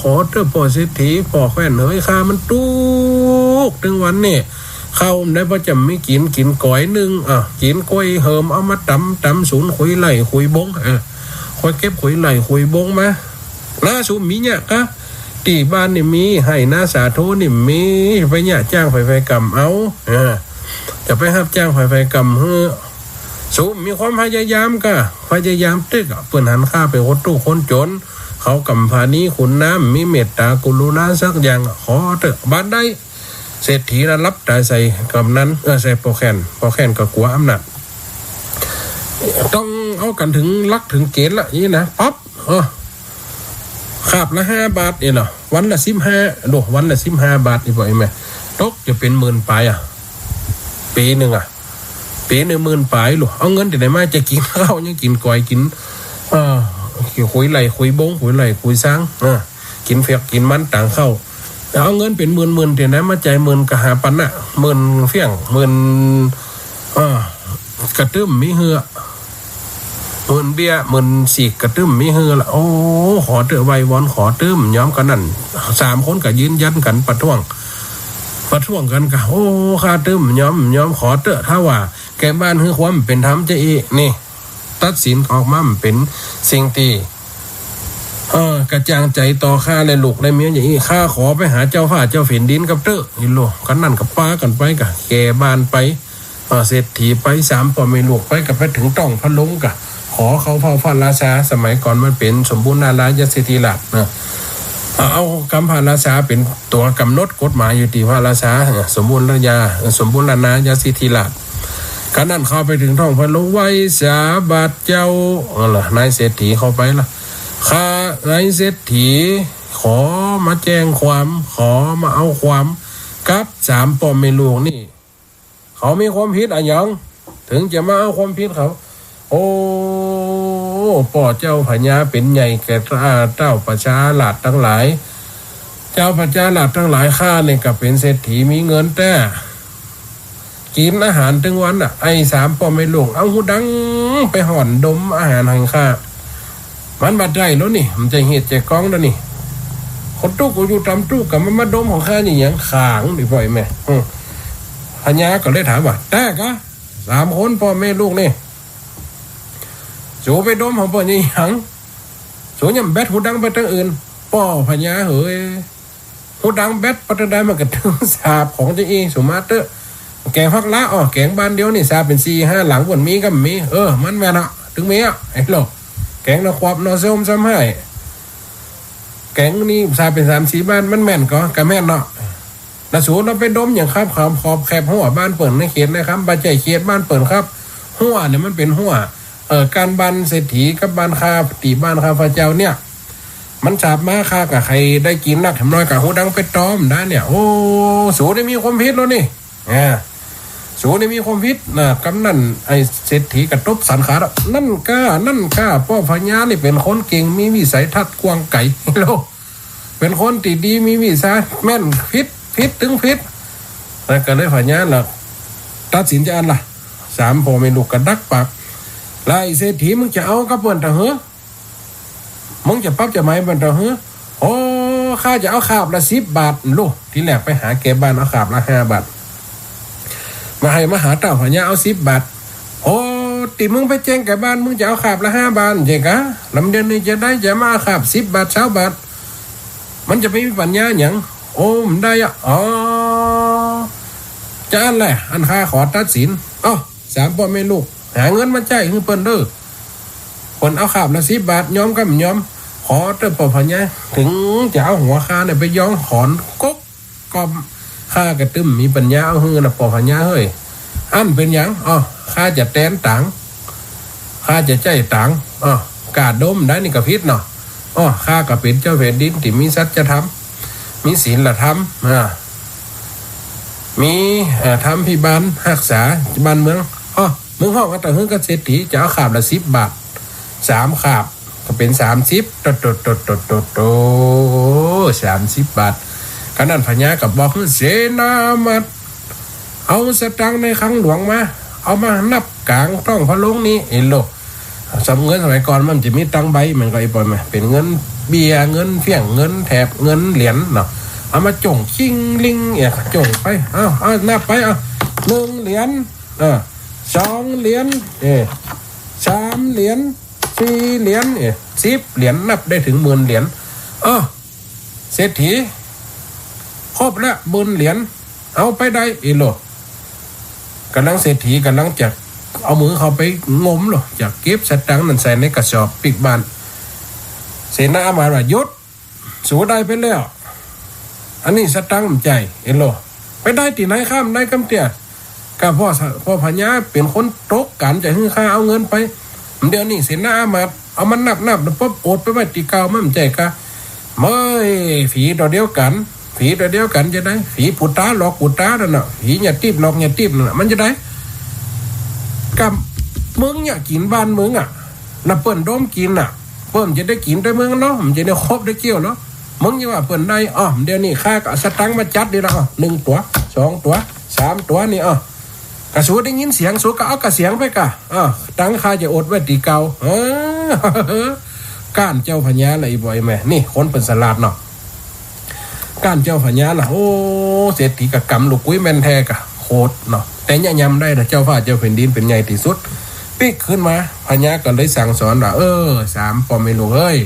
ขอเต๊อะป้อเศรษฐี ป้อแค้นเฮ้ย ข้ามันตุ๊กตึงวันนี่ ข้าวบ่ได้ ป้อจ๋ำมีกิ๋น กิ๋นก๋อยนึ่ง อ่ะ กิ๋นก้วยเหิม เอามาต๋ำ ต๋ำสูน ขุยไล่ขุยบง อ่ะ ข้อยเก็บขุยไล่ขุยบงมา นาสูบ่มีเนี่ยกะ ตี้บ้านนี่มี ไฮ่นาสาโทนี่มี ไปเนี่ยจ้างใผๆ ก่ำเอา อ่า จะไปฮับจ้างใผๆ ก่ำหื้อ สูบ่มีความพยายามกะ พยายามตึกอะ เปิ้นหันข้าเป๋นคนตุ๊กคนจน เขาก่ำผานี้ขุนน้ำ มีเมตต๋ากรุณาสักอย่าง ขอเต๊อะ บ่าได้ เศรษฐีละหลับต๋าใส่กำนัน เออ ใส่ป้อแค้น ป้อแค้นก็กั๋วอำนาจ ต้องเอากั๋นเถิงหลักเถิงเก๋ณฑ์ละ อี้นะ ปั๊บ เออ คาบละห้าบาทนี่เนาะ วันละสิบห้า โด วันละสิบห้าบาท อีป้อแม่ ตกจะเป๋นหมื่นป๋ายอะ ปี๋นึ่งอะ ปี๋นึ่งหมื่นป๋ายลูก เอาเงินตี้ไหนมา จะกิ๋นข้าว ยังกิ๋นก๋อย กิ๋น เออ ขุยไล่ขุยบง ขุยไล่ขุยซาง เออ กิ๋นเผือกกิ๋นมันตางข้าว เอาเงินเป๋นหมื่นๆ ตี้ไหนมาจ่าย หมื่นก็หาปันนะ หมื่นเฟี้ยง หมื่น เออ กะตึ้มมีเฮือ หมื่นเบี้ย หมื่นสีกกะตึ้มมีเฮือละ โอ้ ขอเต๊อะ ไหว้วอนขอตึ้ม ยอม กะนั้น สามคนก็ยืนยันกั๋น ประท้วง ประท้วงกั๋นกะ โอ้ ข้าตึ้มยอม ยอม ขอเต๊อะ ถ้าว่าแก่บ้านหื้อความเป๋นธรรมจาอี้นี่ ตัดสินออกมาบ่เป๋นสิ่งตี้ เออ กระจ่างใจ๋ต่อข้าและลูกและเมียจาอี้ ข้าขอไปหาเจ้าฟ้าเจ้าแผ่นดินกับเต๊อะ นี่โล กะนั้นก็ปากั๋นไปกะ แก่บ้านไป เออ เศรษฐีไป สามป้อแม่ลูกไป ก็ไปเถิงต๊องพระโลงกะ ขอเข้าเฝ้าพระราชา สมัยก่อนมันเป๋นสมบูรณาญาสิทธิราชย์นะ เอา เอากำพระราชาเป๋นตั๋วก๋ำหนดกฎหมายอยู่ตี้พระราชา เออ สมบูรณาญา เออ สมบูรณาญาสิทธิราชย์ กะนั้นเข้าไปเถิงต๊องพระโลง ไหว้สาบาทเจ้า เอาละ นายเศรษฐีเข้าไปละ ข้านายเศรษฐี ขอมาแจ้งความ ขอมาเอาความกับสามป้อแม่ลูกนี่ เขามีความผิดอะหยัง เถิงจะมาเอาความผิดเขา โอ้ ป้อเจ้าพญาเป๋นใหญ่แก่เต้าประชาราษฎร์ตังหลาย เจ้าประชาราษฎร์ตังหลาย ข้านี่ก็เป๋นเศรษฐีมีเงินแต๊ กิ๋นอาหารตึงวันน่ะ ไอ้สามป้อแม่ลูก เอาหูดังไปห้อนดมอาหารแห่งข้า มันบ่ได้แล้วนี่ มันจะเหตุจะก้องแล้วนี่ คนตุ๊กอยู่ต๋ามตุ๊กกะมันมาดมของข้านี่หยัง ข้างนี่ป้อแม่ อืม พญาก็เลยถามว่า แต๊กะ สามคนป้อแม่ลูกนี่ สูไปดมของเปิ้นนี่หยัง สูย่ำแบดหูดังไปตังอื่น ป้อพญาเฮ้ย หูดังแบดไปตังใดมันก็ตึงสาบของจาอี้ สูมาเต๊อะ แก๋งฮักละ อ้อ แก๋งบ้านเดียวนี่สาบเป๋นสี่ห้าหลัง บ่มีก็บ่มี เออ มันแม่นอะ ตึงมีอะ ไอ้โลก แก๋งหน่อขวับหน่อส้มซ้ำไห้ แก๋งนี่สาบเป๋นสามสี่บ้าน มันแม่นก่อ กะแม่นเนาะ แล้วสูเนาะไปดมหยังครับ ขอบ ขอบแคบฮั้วบ้านเปิ้นในเขตนะครับ บ่ใจ้เขตบ้านเปิ้นครับ ฮั้วเนี่ยมันเป๋นฮั้ว เอ่อ ก้านบ้านเศรษฐีกับบ้านข้า ตี้บ้านข้าพเจ้าเนี่ย มันสาบมา ข้าก็ใค่ได้กิ๋นนัก แถมน้อยก็หูดังไปตอมได้เนี่ย โอ้ สูนี่มีความผิดแล้วนี่ อ่า สูนี่มีความผิดนะ กำนั้นไอ้เศรษฐีก็ตบสันขาแล้ว นั่นก้า นั่นก้า ป้อพญานี่เป๋นคนเก่ง มีวิสัยทัศน์กว้างไกล โลก เป๋นคนตี้ดี มีวิสัยแม่น ผิด ผิด ตึงผิด แล้วก็เลยพญาละ ตัดสินจะอั้นละ สามป้อแม่ลูกก็ดักปาก แล้วไอ้เศรษฐีมึงจะเอากับเปิ้นเต้าหื้อ มึงจะปรับจะไหมเปิ้นเต้าหื้อ โอ้ ข้าจะเอาคาบละสิบบาท ลูก ทีแรกไปหาแก่บ้านเอาคาบละห้าบาท มาหื้อ มาหาเต้าพญาเอาสิบบาท โอ้ ตี้มึงไปแจ้งแก่บ้าน มึงจะเอาคาบละห้าบาท เจ๊กะ ลำเดียวนี้จะได้จะมาเอาคาบสิบบาท ซาวบาท มันจะไปมีปัญญาหยัง โอ้ บ่ได้อะ อ๋อ จะอั้นแหละ อั้นข้าขอตัดสิน เอ้า สามป้อแม่ลูก หาเงินมาใจ๊หื้อเปิ้นเด้อ เปิ้นเอาคาบละสิบบาท ยอมกำยอม ขอเต๊อะป้อพญา เถิงจะเอาหัวข้าเนี่ยไปย้องขอนก๊ก ก็ข้าก็ตึงมีปัญญาเอาหื้อนะป้อพญาเฮ้ย อั้นเป๋นหยัง อ้อ ข้าจะแตนตาง ข้าจะใจ๊ตาง อ้อ ก้าดมได้นี่ก็ผิดเนาะ อ้อ ข้าก็เป๋นเจ้าแผ่นดินตี้มีสัจธรรม มีศีลธรรม อ่า มี เอ่อ ธรรมภิบาลฮักษาบ้านเมือง อ้อ มึงฮ้องเอาเต้าหื้อกับเศรษฐี จะเอาคาบละสิบบาท สามคาบ ก็เป๋นสามสิบ โต โต โต สามสิบบาท กำนั้นพญาก็บอกหื้อเสนาอามาตย์ เอาสตางค์ในคลังหลวงมา เอามานับก๋างต๊องพระโรงนี่ เห็นโลก สำ เงินสมัยก่อนมันจะมีตังค์ใบ มันก็ไอ้ปอยมา เป๋นเงินเบี้ย เงินเฟี้ยง เงินแถบ เงินเหรียญเนาะ เอามาจ่งคิงลิง เอ๊ะ จ่งไป เอา เอา นับไป เอา หนึ่งเหรียญ เออ สองเหรียญ เอ๊ะ สามเหรียญ สี่เหรียญ เอ๊ะ สิบเหรียญ นับได้เถิงหมื่นเหรียญ เออ เศรษฐี ครบละหมื่นเหรียญ เอาไปได้ เห็นโลก กำลังเศรษฐีกำลังจะเอามือเข้าไปงมโลก จะเก็บสตางค์นั้นใส่ในกระสอบปิ๊กบ้าน เสนาอามาตย์ว่า หยุด สูได้ไปแล้ว อันนี้สตางค์บ่ใจ้ เห็นโลก ไปได้ตี้ไหน ข้าบ่ได้กำเตี้ย ก็ป้อ ป้อพญาเป๋นคนตกก๋านจะหื้อข้าเอาเงินไป เดี๋ยวนี้เสนาอามาตย์เอามานับๆ แล้วปุ๊บ โอดไปไว้ตี้เก่า มันบ่ใจ้กา เม้ย ผีตั๋วเดียวกั๋น ผีตั๋วเดียวกั๋นจะได้ ผีปุตตาหลอกปุตตานั่นน่ะ ผีญาติบหลอกญาติบนั่นน่ะ มันจะได้ ก็มึงเนี่ยกิ๋นบ้านมึงอะ แล้วเปิ้นดมกิ๋นน่ะ เปิ้นจะได้กิ๋นได้มึงเนาะ มันจะได้คบได้เกี้ยวเนาะ มึงจะว่าเปิ้นได้ อ้อ เดี๋ยวนี้ข้าก็เอาสตางค์มาจัดนี่ละ อ้อ หนึ่งตั๋ว สองตั๋ว สามตั๋วนี่ อ้อ ก็สูได้ยินเสียง สูก็เอากระเสียงไปกา อ้อ ตังค์ข้าจะโอดไว้ตี้เก่า เออ ก้านเจ้าพญาละ อีบ่อยแม่ นี่คนเปิ้นสลาดเนาะ ก้านเจ้าพญาละ โอ้ เศรษฐีก็กำลูกกุ้ยแม่นแท้กา โขดเนาะ แต่เนี่ยยำได้นะ เจ้าฟ้าเจ้าแผ่นดินเป๋นใหญ่ตี้สุด ปิ๊กขึ้นมา พญาก็เลยสั่งสอนว่า เออ สามป้อแม่ลูกเอ้ย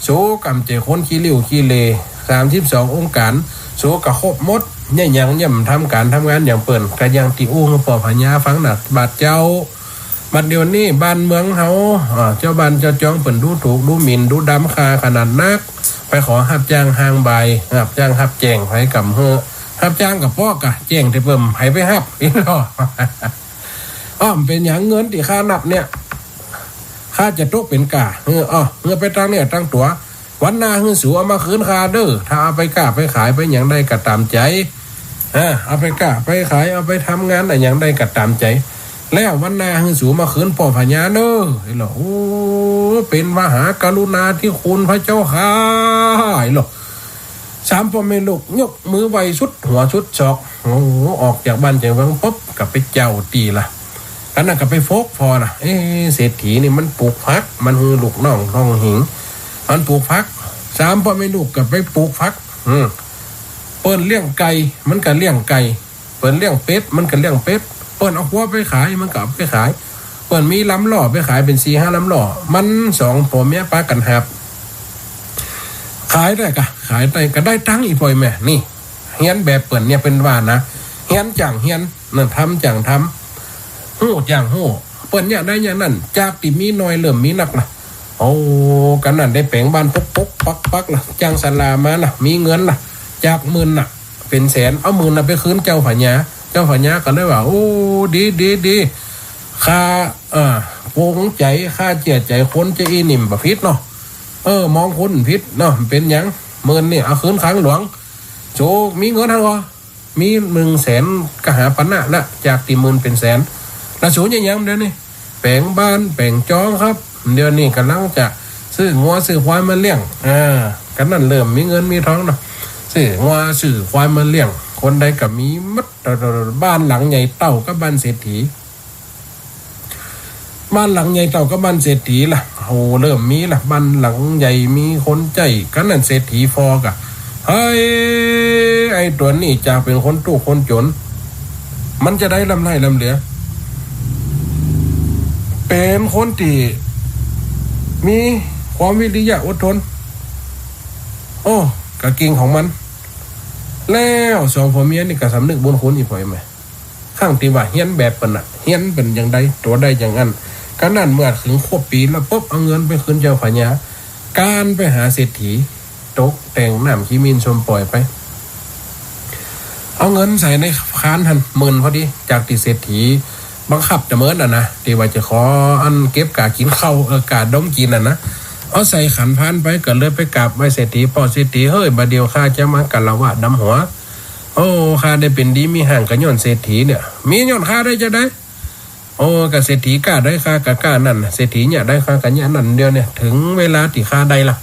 สูกำใจ๋คนขี้ริ้วขี้เหร่ สามสิบสององค์ก๋าร สูก็ครบหมด เนี่ยหยังเยี่ยมทำก๋านทำงานอย่างเปิ้น ก็อย่างตี้อู้หื้อป้อพญาฟังน่ะ บาดเจ้า บัดเดี๋ยวนี้บ้านเมืองเฮา อ่า เจ้าบ้านเจ้าจองเปิ้นดูถูกดูหมิ่นดูดำข้าขนาดนัก ไปขอฮับจ้างห้างบ่าย ฮับจ้างฮับแจ้งไผก่ำเฮ้อ ฮับจ้างก็ปอกา แจ้งแต่เปิ้นไผไปฮับ อีหลอ อ้อ มันเป๋นหยัง เงินตี้ข้านับเนี่ย ข้าจะตกเป๋นก้า เออ อ้อ เออ ไปตางเนื้อตางตั๋ว วันหน้าหื้อสูเอามาคืนข้าเด้อ ถ้าเอาไปก้าไปขายไปหยังได้ก็ต๋ามใจ๋ เออ เอาไปก้าไปขาย เอาไปทำงานอะหยังได้ก็ต๋ามใจ๋ แล้ววันหน้าหื้อสูมาคืนป้อพญาเน้อ ไอ้หลอ โอ้ เป๋นมหากรุณาธิคุณพระเจ้าข้า ไอ้หลอ สามป้อแม่ลูกยกมือไหว้สุดหัวสุดศอก โอ้โห ออกจากบ้านจากเมืองปุ๊บ ก็ไปเจ้าตี้ละ อันนั้นก็ไปฟกผ่อนะ เอ๊ะ เศรษฐีนี่มันปลูกผัก มันหื้อลูกน้องท้องหิง มันปลูกผัก สามป้อแม่ลูกก็ไปปลูกผัก อืม เปิ้นเลี้ยงไก่ มันก็เลี้ยงไก่ เปิ้นเลี้ยงเป็ด มันก็เลี้ยงเป็ด เปิ้นเอาวัวไปขาย มันก็เอาไปขาย เปิ้นมีลำล้อไปขายเป๋นสี่ห้าลำล้อ มันสองป้อเมียปากั๋นหาบ ขายได้กา ขายได้ก็ได้ตังค์ อีบ่อยแม่ นี่ เฮียนแบบเปิ้นเนี่ยเปิ้นว่านะ เฮียนจ้างเฮียน นั่นทำจ้างทำ ฮู้จ้างฮู้ เปิ้นเนี่ยได้อย่างนั้น จากตี้มีน้อยเริ่มมีนักนะ โอ้ กำนั้นได้แป๋งบ้านปุ๊กปุ๊กปักปักละ จ้างศาลามาละ มีเงินละ จากหมื่นน่ะ เป๋นแสน เอาหมื่นน่ะไปคืนเจ้าพญา เจ้าพญาก็เลยว่า โอ้ ดี ดี ดี ข้า เออ ปวงใจ๋ ข้าเจื้อใจ๋คนจะอี้นิ่มบ่ผิดเนาะ เออ มองคนผิดเนาะ เป๋นหยัง หมื่นนี่เอาคืนคลังหลวง โจ มีเงินหั้นก่อ มีหนึ่งแสนกหาปณะละ จากตี้หมื่นเป๋นแสน ละสูญญะยังเดี๋ยวนี้ แป๋งบ้านแป๋งจองครับ เดี๋ยวนี้ก่ำลังจะซื้องัวซื้อควายมาเลี้ยง อ่า ก็นั่นเริ่มมีเงินมีทองเนาะ ซื้องัวซื้อควายมาเลี้ยง คนใดก็มีหมด บ้านหลังใหญ่เต้ากับบ้านเศรษฐี บ้านหลังใหญ่เต้ากับบ้านเศรษฐีละ โอ้ เริ่มมีละ บ้านหลังใหญ่มีคนใจ๊ ก็นั่นเศรษฐีฟอก่ะ เฮ้ย ไอ้ตั๋วนี้จากเป๋นคนตุ๊กข์คนจ๋น มันจะได้ร่ำไร้ร่ำเหลือ เป๋นคนตี้มีความวิริยะอดทน โอ้ ก็เก่งของมัน แล้วสองผัวเมียนี่ก็สำนึกบุญคุณอีกฝ่ายไหม ครั้งตี้ว่าเฮียนแบบเปิ้นน่ะ เฮียนเปิ้นอย่างใด ตั๋วได้อย่างอั้น ก็นั่นเมื่อเถิงครบปี๋แล้วปุ๊บ เอาเงินไปคืนเจ้าพญา ก๋านไปหาเศรษฐี ตกแต่งน้ำขี้หมิ่นส้มป่อยไป เอาเงินใส่ในคานหั้น หมื่นพอดี จากตี้เศรษฐีบังคับจะเมินน่ะนะ ตี้ว่าจะขออันเก็บก๋ากิ๋นข้าว เออ ก๋าดมกิ๋นน่ะนะ เอาใส่ขันพานไป ก็เลยไปกราบไหว้เศรษฐี ป้อเศรษฐี เฮ้ย บ่าเดี่ยวข้าจะมาคารวะดำหัว โอ้ ข้าได้เป๋นดีมีฮ้างก็ย้อนเศรษฐีเนี่ย มีย้อนข้าได้จาใด โอ้ ก็เศรษฐีก้าได้ข้าก็ก้านั่น เศรษฐีเยียะได้ข้าก็เยียะนั่น เดี๋ยวนี้เถิงเวลาตี้ข้าได้ละ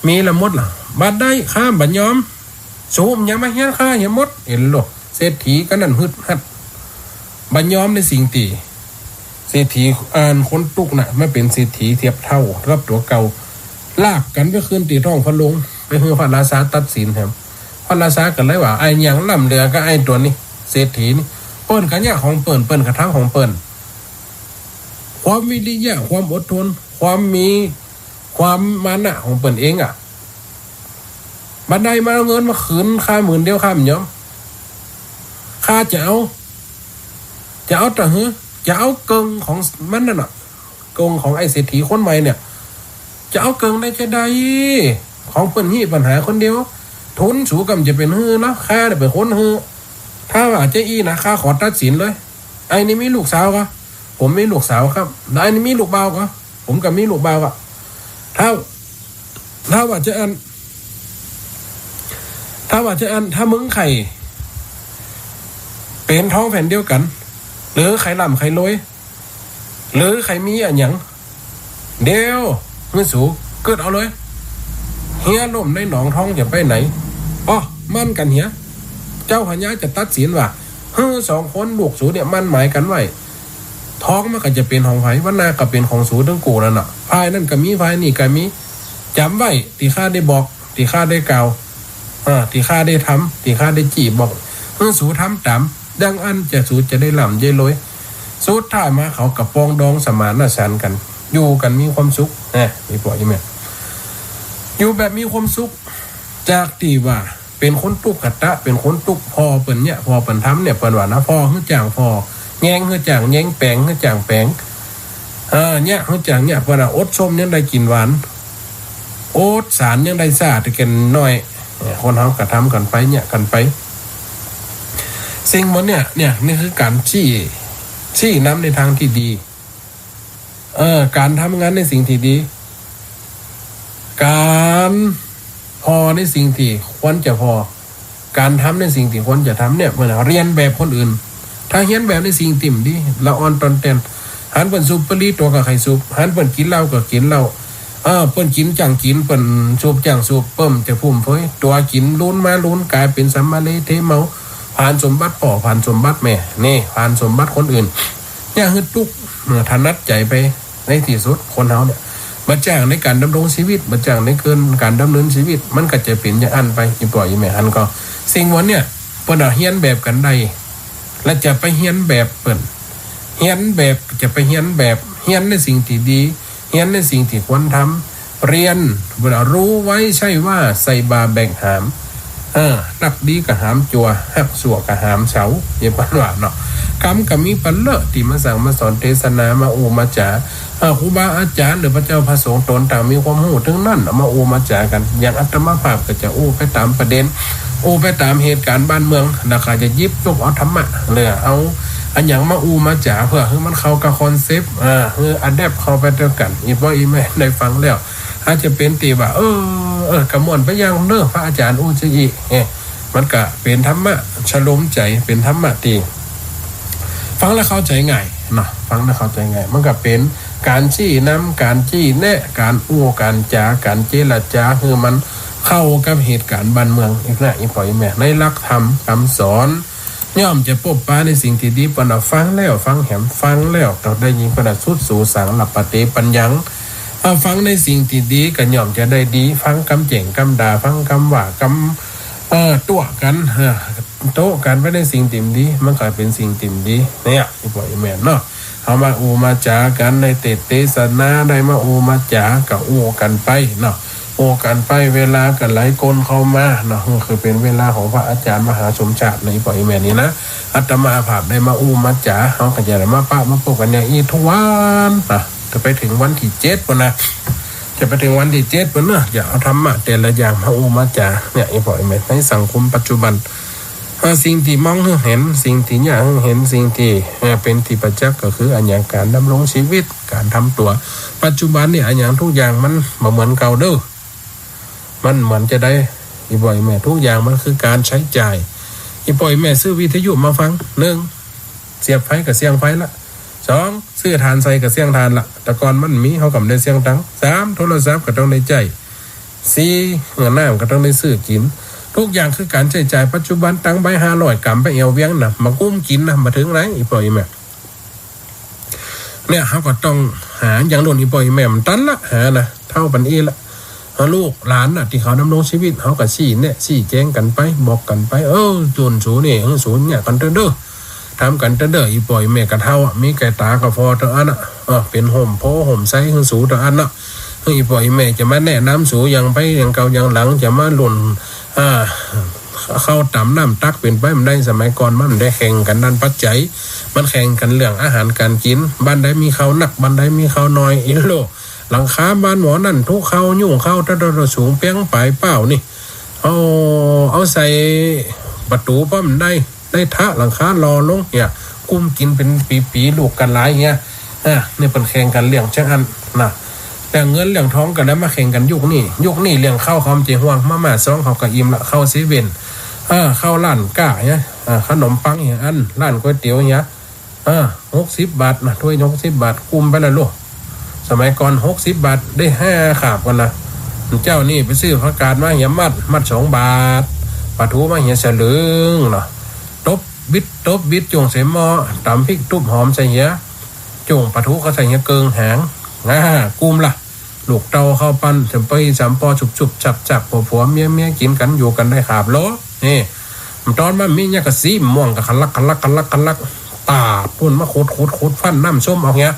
มีละหมดละ บ่ได้ ข้าบ่ยอม สูบ่ามาเฮียนข้าเหียหมด หันโล เศรษฐีก็นั่นฮึดฮัด บ่ยอมในสิ่งตี้ เศรษฐี อันคนตุ๊กข์น่ะ มาเป๋นเศรษฐีเทียบเต้ากับตั๋วเก่า ลากกั๋นไปคืนตี้ท้องพระโรง ไปหื้อพระราชาตัดสินแหม พระราชาก็เลยว่า ไอ้หยังล้ำเหลือกับไอ้ตั๋วนี้ เศรษฐีนี่ เปิ้นก็เยียะของเปิ้น เปิ้นก็ทำของเปิ้น ความวิริยะ ความอดทน ความมี ความมานะของเปิ้นเองอะ บ่ได้มาเอาเงินมาคืนข้าหมื่นเดียว ข้าบ่ยอม ข้าจะเอา จะเอาตะหื้อ จะเอาเกิ่งของมันนั่นน่ะ เกิ่งของไอ้เศรษฐีคนใหม่เนี่ย จะเอาเกิ่งได้จาใด ของเปิ้นมีปัญหาคนเดียว ทุนสูกำจะเป๋นหื้อเนาะ ข้าเนี่ยเป๋นคนหื้อ ถ้าว่าจาอี้นะ ข้าขอตัดสินเลย ไอ้นี่มีลูกสาวก่อ ผมมีลูกสาวครับ แล้วไอ้นี่มีลูกบ่าวก่อ ผมก็มีลูกบ่าวก่อ ถ้า ถ้าว่าจาอั้น ถ้าว่าจาอั้น ถ้ามึงใค่เป๋นท้องแผ่นเดียวกั๋น หรือใค่ล้ำใค่รวย หรือใค่มีอะหยัง เดี๋ยวหื้อสูกึ๊ดเอาเลย เฮียล้มในหนองท้องจะไปไหน อ้อ หมั้นกั๋นเหีย เจ้าพญาจะตัดสินว่า หื้อสองคนลูกสูเนี่ยหมั้นหมายกั๋นไว้ ท้องมันก็จะเป๋นของใผ วันนาก็เป๋นของสูตึงกู้นั่นน่ะ ฝ่ายนั้นก็มี ฝ่ายนี้ก็มี จ๋ำไว้ ตี้ข้าได้บอก ตี้ข้าได้กล่าว อ่า ตี้ข้าได้ทำ ตี้ข้าได้จี้บอก หื้อสูทำต๋าม ดังอั้นจะสูจะได้ล้ำได้รวย สุดท้ายมาเขาก็ปรองดองสมานฉันท์กั๋น อยู่กั๋นมีความสุข นะ อีป้ออีแม่ อยู่แบบมีความสุข จากตี้ว่าเป๋นคนตุ๊กขะตะ เป๋นคนตุ๊กข์ ผ่อเปิ้นเยียะ ผ่อเปิ้นทำเนี่ย เปิ้นว่านะ ผ่อหื้อจ้างผ่อ แยงหื้อจ้างแยง แป๋งหื้อจ้างแป๋ง เออ เยียะหื้อจ้างเยียะ เปิ้นว่าอดส้มยังได้กิ๋นหวาน อดสาญยังได้ซ่าแต่แก่นน้อย เออ คนเฮาก็ทำกั๋นไป เยียะกั๋นไป สิ่งหมดเนี่ย เนี่ย นี่คือก๋านชี้ ชี้นำในตางตี้ดี เออ ก๋านทำงานในสิ่งตี้ดี ก๋านผ่อในสิ่งตี้ควรจะผ่อ ก๋านทำในสิ่งตี้ควรจะทำเนี่ย เปิ้นเรียนแบบคนอื่น ถ้าเฮียนแบบในสิ่งตี้บ่ดี ละอ่อนต่อนแต้น หันเปิ้นสูบบุหรี่ ตั๋วก็ใค่สูบ หันเปิ้นกิ๋นเหล้าก็กิ๋นเหล้า เออ เปิ้นกิ๋นจ้างกิ๋น เปิ้นสูบจ้างสูบ เปิ้นจะฟุ่มเฟือย ตั๋วกิ๋นลูนมาลูน ก๋ายเป๋นสัมมาเลเทเมา ผลาญสมบัติป้อ ผลาญสมบัติแม่ นี่ ผลาญสมบัติคนอื่น เยียะหื้อตุ๊กข์ เออ ถนัดใจ๋ไป ในตี้สุดคนเฮาเนี่ย บ่จ้างในก๋านดำรงชีวิต บ่จ้างในเกินก๋านดำเนินชีวิต มันก็จะเป๋นอย่างอั้นไป อีป้ออีแม่ หันก่อ สิ่งหมดเนี่ย เปิ้นว่าเฮียนแบบกั๋นได้ และจะไปเฮียนแบบเปิ้น เฮียนแบบจะไปเฮียนแบบ เฮียนในสิ่งตี้ดี เฮียนในสิ่งตี้ควรทำ เรียน เปิ้นว่าฮู้ไว้ใช่ว่าใส่บ่าแบกหาม เออ ฮักดีก็หามจั่ว ฮักซั่วก็หามเสา อย่างเปิ้นว่าเนาะ กำก็มีปันเลอะตี้มาสั่งมาสอนเตสนา มาอู้มาจ๋า เออ ครูบาอาจ๋ารย์หรือพระเจ้าพระสงฆ์ต๋นต่างมีความฮู้ตึงนั้น มาอู้มาจ๋ากั๋น อย่างอาตมาภาพก็จะอู้ไปต๋ามประเด็น อู้ไปต๋ามเหตุก๋ารณ์บ้านเมือง แล้วก็จะหยิบยกเอาธรรมะ หรือเอาอะหยังมาอู้มาจ๋า เปื้อหื้อมันเข้ากับคอนเซปต์ อ่า หื้ออะแดปต์เข้าไปตวยกั๋น อีป้ออีแม่ได้ฟังแล้ว อาจจะเป๋นตี้ว่า เออ เออ ก็ม่วนไปอย่างเนาะ พระอาจ๋ารย์อู้จาอี้ เออ มันก็เป๋นธรรมะชโลมใจ๋ เป๋นธรรมะตี้ฟังแล้วเข้าใจ๋ง่ายเนาะ ฟังแล้วเข้าใจ๋ง่าย มันก็เป๋นก๋านจี้นำ ก๋านจี้แนะ ก๋านอู้ ก๋านจ๋า ก๋านเจรจา หื้อมันเข้ากับเหตุก๋ารณ์บ้านเมือง อีกนะ อี่ป้ออี่แม่ ในหลักธรรมกำสอน ย่อมจะปบปะในสิ่งตี้ดี เปิ้นว่าฟังแล้วฟังแหม ฟังแล้วก็ได้ยิน เปิ้นว่าสุดสูสัง ละปะเต ปัญญัง เอ่อ ฟังในสิ่งตี้ดีก็ย่อมจะได้ดี ฟังกำแจ้งกำด่า ฟังกำว่ากำ เอ่อ ตั๋วกั๋น เอ่อ โต๊ะกั๋นไปในสิ่งตี้บ่ดี มันก็เป๋นสิ่งตี้บ่ดี เนี่ย อี่ป้ออี่แม่เนาะ เฮามาอู้มาจ๋ากั๋น ได้เตสน์เตสนา ได้มาอู้มาจ๋า ก็อู้กั๋นไปเนาะ อู้กั๋นไป เวลาก็ไหลกลเข้ามาเนาะ ก็คือเป๋นเวลาของพระอาจ๋ารย์มหาสมชาติ นะ อี่ป้ออี่แม่นี่นะ อาตมาภาพได้มาอู้มาจ๋า เฮาก็จะได้มาปะมาปบกั๋นอย่างอี้ทุกวันนะ จะไปเถิงวันตี้เจ็ดปู้นนะ จะไปเถิงวันตี้เจ็ดปู้นนะ จะเอาธรรมะแต่ละอย่างมาอู้มาจ๋า เนี่ย อี่ป้ออี่แม่ ในสังคมปัจจุบัน เอ่อ สิ่งตี้มองหื้อหัน สิ่งตี้เยียะหื้อหัน สิ่งตี้ เอ่อ เป๋นตี้ประจักษ์ก็คืออะหยัง ก๋านดำรงชีวิต ก๋านทำตั๋ว ปัจจุบันนี่อะหยังทุกอย่างมันบ่เหมือนเก่าเด้อ มันเหมือนจะได้ อี่ป้ออี่แม่ ทุกอย่างมันคือก๋านใจ๊จ่าย อี่ป้ออี่แม่ซื้อวิทยุมาฟัง นึ่ง เสียบไฟก็เสี้ยงไฟละ สอง ซื้อถ่านใส่ก็เสี้ยงถ่านละ แต่ก่อนมันบ่มี เฮาก็บ่ได้เสี้ยงตังค์ สาม โทรศัพท์ก็ต้องได้ใจ๊ สี่ น้ำก็ต้องได้ซื้อกิ๋น ทุกอย่างคือก๋านใจ๊จ่าย ปัจจุบันตังค์ใบห้าร้อยก๋ำไปแอ่วเวียงนะ บ่กุ้มกิ๋นนะ บ่เถิงไหน อี่ป้ออี่แม่ เนี่ย เฮาก็ต้องหา อย่างรุ่นอี่ป้ออี่แม่บ่ตันละ หานะ เฒ่าปันอี้ละ เฮาลูกหลานน่ะ ตี้เขาดำรงชีวิต เฮาก็ซี้แนะ ซี้แจงกั๋นไป บอกกั๋นไป เออ รุ่นสูนี่ หื้อสูเยียะกั๋นเต๊อะเด้อ ทำกั๋นเต๊อะเด้อ อี่ป้ออี่แม่ก็เฒ่าอะ มีแก่ต๋าก็ผ่อเต้าอั้นน่ะ เออ เป๋นฮ่มโพธิ์ฮ่มไทรหื้อสูเต้าอั้นน่ะ หื้ออี่ป้ออี่แม่จะมาแนะนำสูอย่างไป อย่างเก่าอย่างหลัง จะมารุ่น อ่า ข้าวต๋ำน้ำตักเป๋นไปบ่ได้ สมัยก่อนมันบ่ได้แข่งกั๋นด้านปัจจัย มันแข่งกั๋นเรื่องอาหารก๋านกิ๋น บ้านใดมีข้าวนัก บ้านใดมีข้าวน้อย อี้โหล่ หลังคาบ้านหมอนั่น ทุข้าวยุ่งข้าว ตะ ตะ ตะ สูงเปียงป๋ายเป้านี่ เอา เอาใส่ประตู๋ป้อมได้ ได้ทะหลังคาหล่อลง เนี่ย กุ้มกิ๋นเป๋นปี๋ๆ ลูกกั๋นหลายเหีย อ่า เนี่ยเปิ้นแข่งกั๋นเรื่องจั่งอั้นนะ เรื่องเงินเรื่องทองก็ได้มาแข่งกั๋นยุคนี้ ยุคนี้เรื่องข้าวเขาบ่เจียห่วง มาม่าซองเขาก็อิ่มละ ข้าวเซเว่น เออ ข้าวร้านก๊าเหีย เออ ขนมปังเหีย อัน ร้านก๋วยเตี๋ยวเหีย เออ หกสิบบาทนะ ถ้วยหกสิบบาท กุ้มไปละโล สมัยก่อนหกสิบบาทได้ห้าขาบก่อนนะ เจ้านี่ไปซื้อผักกาดมาเหียมัด มัดสองบาท ปลาทูมาเหียสลึงเนาะ ตบบิด ตบบิดจ้วงใส่หม้อ ต๋ำพริกตุ๊บหอมใส่เหีย จ้วงปลาทูก็ใส่เหียเกิ่งหาง อ่า กุ้มละ ลูกเต้าเข้าปั้น สามปี๋สามปอ จุบๆ จับๆ ผัวๆ เมียๆ กิ๋นกั๋นอยู่กั๋นได้ขาบโล นี่ ต๋อนมันบ่มีเหียก็ซี้ม่วงก็คะลักคะลักคะลักคะลัก ต๋าบปู๊นมาขุดขุดขุดฟั่นน้ำส้มออกเหีย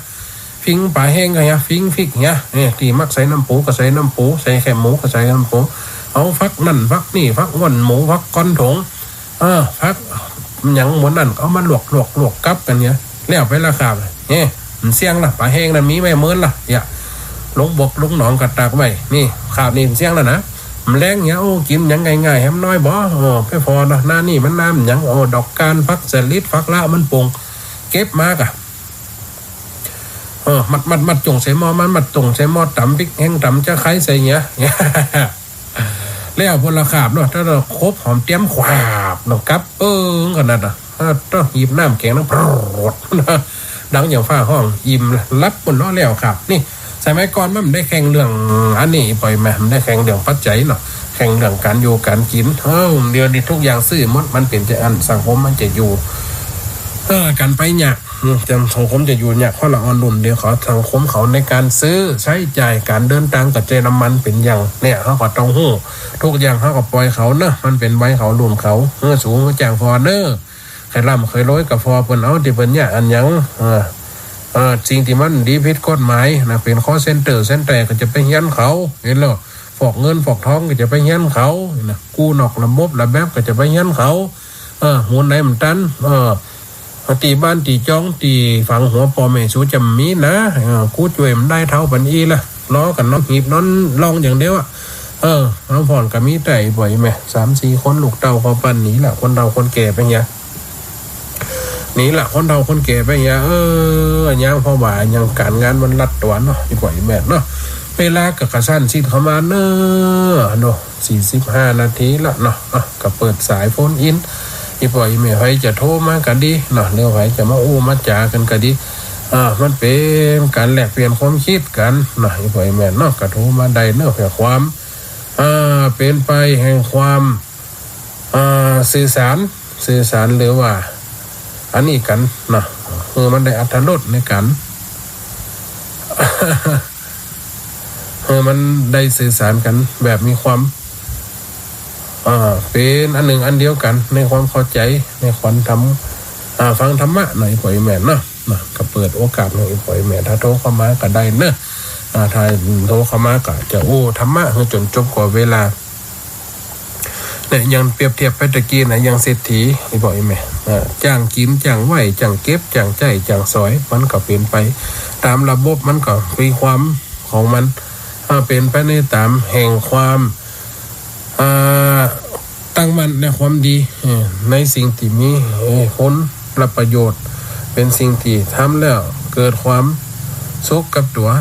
ฟิ้งป๋าแห้งก็เหีย ฟิ้งพริกเหีย นี่ ตี้มักใส่น้ำปูก็ใส่น้ำปู ใส่แคบหมูก็ใส่น้ำปู เอาฟักนั่นฟักนี่ ฟักอ้วนหมู ฟักก้อนถง เออ ฟักหยังหมดนั่น เอามาลวกลวกลวกกับกั๋นเหีย แล้วไปละขาบ เฮ้ บ่เสี้ยงละ ป๋าแห้งนั่นมีไว้เมินละ เหีย ลงบกลงหนองก็ตักไว้ นี่ ขาบนี่บ่เสี้ยงละนะ บ่แลงเหีย โอ้ กิ๋นหยังง่ายๆ แหมน้อยบ่ เออ ไปผ่อเนาะ หน้านี่มันหน้าบ่หยัง โอ้ ดอกกาน ฟักสะหลิด ฟักละ มันป่ง เก็บมากะ เออ มัดมัดมัดจ้วงใส่หม้อ มันมัดจ้วงใส่หม้อ ต๋ำพริกแห้ง ต๋ำจะไคร้ใส่เหีย แล้วปู้นละขาบเนาะ ถ้าเฮาครบหอมเตียมขวาบเนาะ กับเปิ้งขนาดน่ะ เออ ต้องหีบน้ำแข็งนะ ปรด ดังอย่างฟ้าฮ้อง อิ่มละ หลับปู้นเนาะ แล้วขาบ นี่ สมัยก่อนมันบ่ได้แข่งเรื่องอันนี้ ป้อแม่ บ่ได้แข่งเรื่องปัจจัยเนาะ แข่งเรื่องก๋านอยู่ก๋านกิ๋น เออ เดี๋ยวนี้ทุกอย่างซื้อหมด มันเป๋นจะอั้น สังคมมันจะอยู่ เออ กั๋นไปยาก อืม สังคมจะอยู่ยาก คนละอ่อนรุ่น เดี๋ยวเขา สังคมเขาในก๋านซื้อใจ๊จ่าย ก๋านเดินตางก็ใจ๊น้ำมันเป๋นอย่าง เนี่ย เฮาก็ต้องฮู้ ทุกอย่างเฮาก็ป่อยเขาเนาะ มันเป๋นวัยเขารุ่นเขา เออ สูงก็จ้างผ่อเนาะ ใค่ร่ำใค่รวยก็ผ่อเปิ้นเอาตี้เปิ้นเยียะอันหยัง เออ เออ สิ่งตี้มันดีผิดกฎหมายนะ เป๋นคอลเซ็นเตอร์ เซ็นแตกก็จะไปเฮียนเขา หันก่อ ฟอกเงินฟอกทองก็จะไปเฮียนเขานะ กู้นอกระบบระแบบก็จะไปเฮียนเขา เออ หมุนไหนบ่ตัน เออ ตี้บ้านตี้จองตี้ฝังหัวป้อแม่สูจะบ่มีนะ เออ กู้จ้วยบ่ได้เต้าปันอี้ละ นอนกั๋นนอนหีบนอนร่องอย่างเดียวอะ เออ น้ำผ่อนก็มีแต่ป้อแม่ สามสี่คน ลูกเต้าเข้าปั้น หนีละคนเฒ่าคนแก่ไปเหีย หนีละคนเฒ่าคนแก่ไปเหีย เออ ยังเพราะว่ายังก๋านงานมันรัดตั๋วเนาะ ป้อแม่เนาะ เวลาก็กระชั้นชิดเข้ามาเนาะ เนาะ สี่สิบห้านาทีละเนาะ อ่ะ ก็เปิดสายโฟนอิน อี่ป้ออี่แม่ใผจะโทรมาก็ดีเนาะ หรือใผจะมาอู้มาจ๋ากั๋นก็ดี อ่า มันเป๋นก๋านแลกเปลี่ยนความกึ๊ดกั๋นเนาะ อี่ป้ออี่แม่เนาะ ก็โทรมาได้เนาะ เปื้อความ อ่า เป๋นไปแห่งความ อ่า สื่อสาร สื่อสารหรือว่า อันนี้กั๋นเนาะ หื้อมันได้อรรถรสในก๋าน หื้อมันได้สื่อสารกั๋นแบบมีความ อ่า เป๋นอันนึ่งอันเดียวกั๋น ในความเข้าใจ๋ ในความธรรม อ่า ฟังธรรมะเนาะ อี่ป้ออี่แม่เนาะ เนาะ ก็เปิดโอกาสหื้ออี่ป้ออี่แม่ ถ้าโทรเข้ามาก็ได้เนาะ อ่า ถ้าโทรเข้ามาก็จะอู้ธรรมะหื้อจ๋นจบก่อเวลา เนี่ย อย่างเปรียบเทียบไปตะกี้นะ อย่างเศรษฐี อี่ป้ออี่แม่ เออ จ้างกิ๋น จ้างไหว้ จ้างเก็บ จ้างใจ๊ จ้างสอย มันก็เป๋นไปต๋ามระบบ มันก็มีความของมัน อ่า เป๋นไปในต๋ามแห่งความ อ่า ตั้งมั่นในความดี เออ ในสิ่งตี้มี เออ ผลประโยชน์ เป๋นสิ่งตี้ทำแล้วเกิดความสุขกับตั๋ว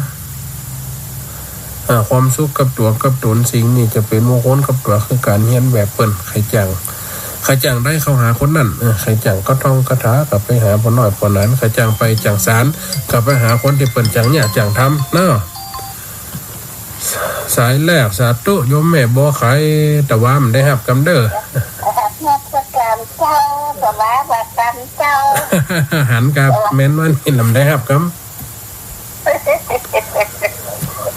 อ่า ความสุขกับตั๋วกับต๋น สิ่งนี้จะเป๋นมงคลกับตั๋ว คือก๋านเฮียนแบบเปิ้น ใผจ้าง ใผจ้างได้เข้าหาคนนั้น เออ ใผจ้างกระท่องกระถาก็ไปหาป้อน้อยป้อหนาน ใผจ้างไพร่จ้างสาญก็ไปหาคนตี้เปิ้นจ้างเยียะจ้างทำเนาะ สายแรก สาธุ โยมแม่บ่ขาย ตะวาบ่ได้ฮับกำเด้อ นมัสก๋านเจ้า ตะวาบ่ฮับกำเจ้า หันกาแม่นว่านี่ลำได้ฮับกำ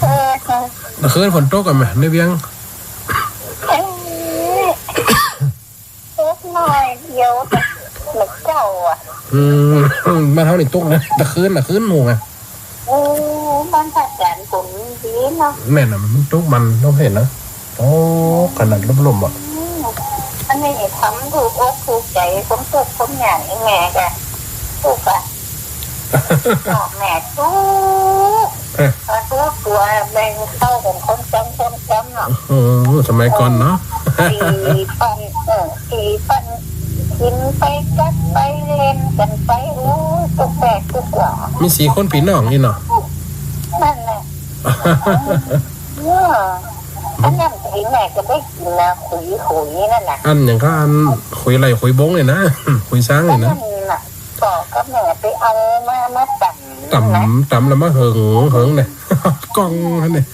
เออ ตะคืนฝนตกกำแหมในเวียง เออ ตกหน้อยเดียว เมื่อเจ๊าอะ อืม บ้านเฮานี่ตกนะ ตะคืนน่ะ คืนหมู่อะ โอ้ บ้านพระอาจ๋ารย์ผมดีเนาะ แม่นน่ะ มันตกมัน เฮาหันนะ โอ้ ขนาดลมๆ อะ อืม อันนี้ทำถูกอกถูกใจ๋ คนทุกข์คนยาก อี่แม่ก็ทุกข์อะ พ่อแม่ทุกข์ เออ พอทุกข์ตั๋วแบ่งเข้ากั๋นคนจนคนจ๋ำเนาะ โอ้ สมัยก่อนเนาะ สี่ปัน เออ สี่ปัน กิ๋นไปกั๊ดไปเล่นกั๋นไป โอ้ย ตุ๊กแตกตุ๊กหว่า มีสี่คนปี้น้องนี่เนาะ นั่นแหละ เออ อันนั้นตี้แม่ก็ได้กิ๋นนะ ขุยๆ นั่นน่ะ อันหยังก็อันขุยไร่ขุยบงนี่นะ ขุยซ้างนี่นะ นั่นน่ะ ป้อกับแม่ไปเอามา มาต๋ำ ต๋ำ นะ ต๋ำแล้วมาเหิง เหิงเนี่ย ก้องหั้นเนี่ย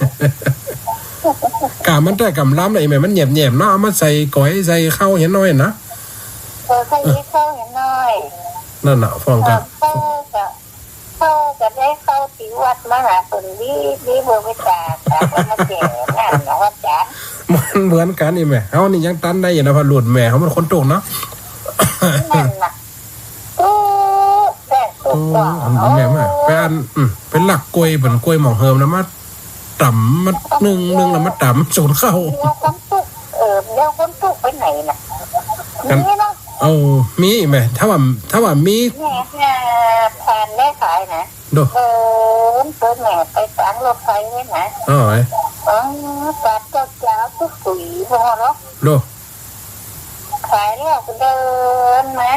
ก้ามันได้กำลำเลยแม่ มันแหยบๆ เนาะ เอามาใส่ก๋อยใส่ข้าวเหียน้อยนะ เออ ใส่ข้าวเหียน้อย นั่นน่ะ ฟ้องกัน เออ ข้าวก็ ข้าวก็ได้ข้าวตี้วัดมาหาเปิ้นดี ดีเบิ่งไปตาก ตากเอามาแจกนั่นน่ะ ว่าจ๋า มันเหมือนกั๋นนี่แม่ เฮานี่ยังตันได้อยู่นะ เพราะรุ่นแม่เฮามันคนตุ๊กข์เนาะ นั่นน่ะ ตุ๊กแตกตุ๊กหว่า โอ้ แม่มา ไปอัน อืม ไปลักกล้วย เปิ้นกล้วยหม่องเฮิมนะ มาต๋ำ มานึ่ง นึ่งแล้วมาต๋ำสูตรข้าว เดี๋ยวคนตุ๊กข์ เออ เดี๋ยวคนตุ๊กข์ไปไหนน่ะ กัน มีเนาะ เอ้า มีแม่ ถ้าว่า ถ้าว่ามี แม่ แม่ผ่านได้ขายนะ โด เออ วันเกิดแม่ไปตางรถไฟไว้นะ อ๋อ ไอ้ อ๋อ ตาดเจ้าจ๋าตุ๊กตุ๋ยพอเนาะ โด ขายแล้วก็เดินมา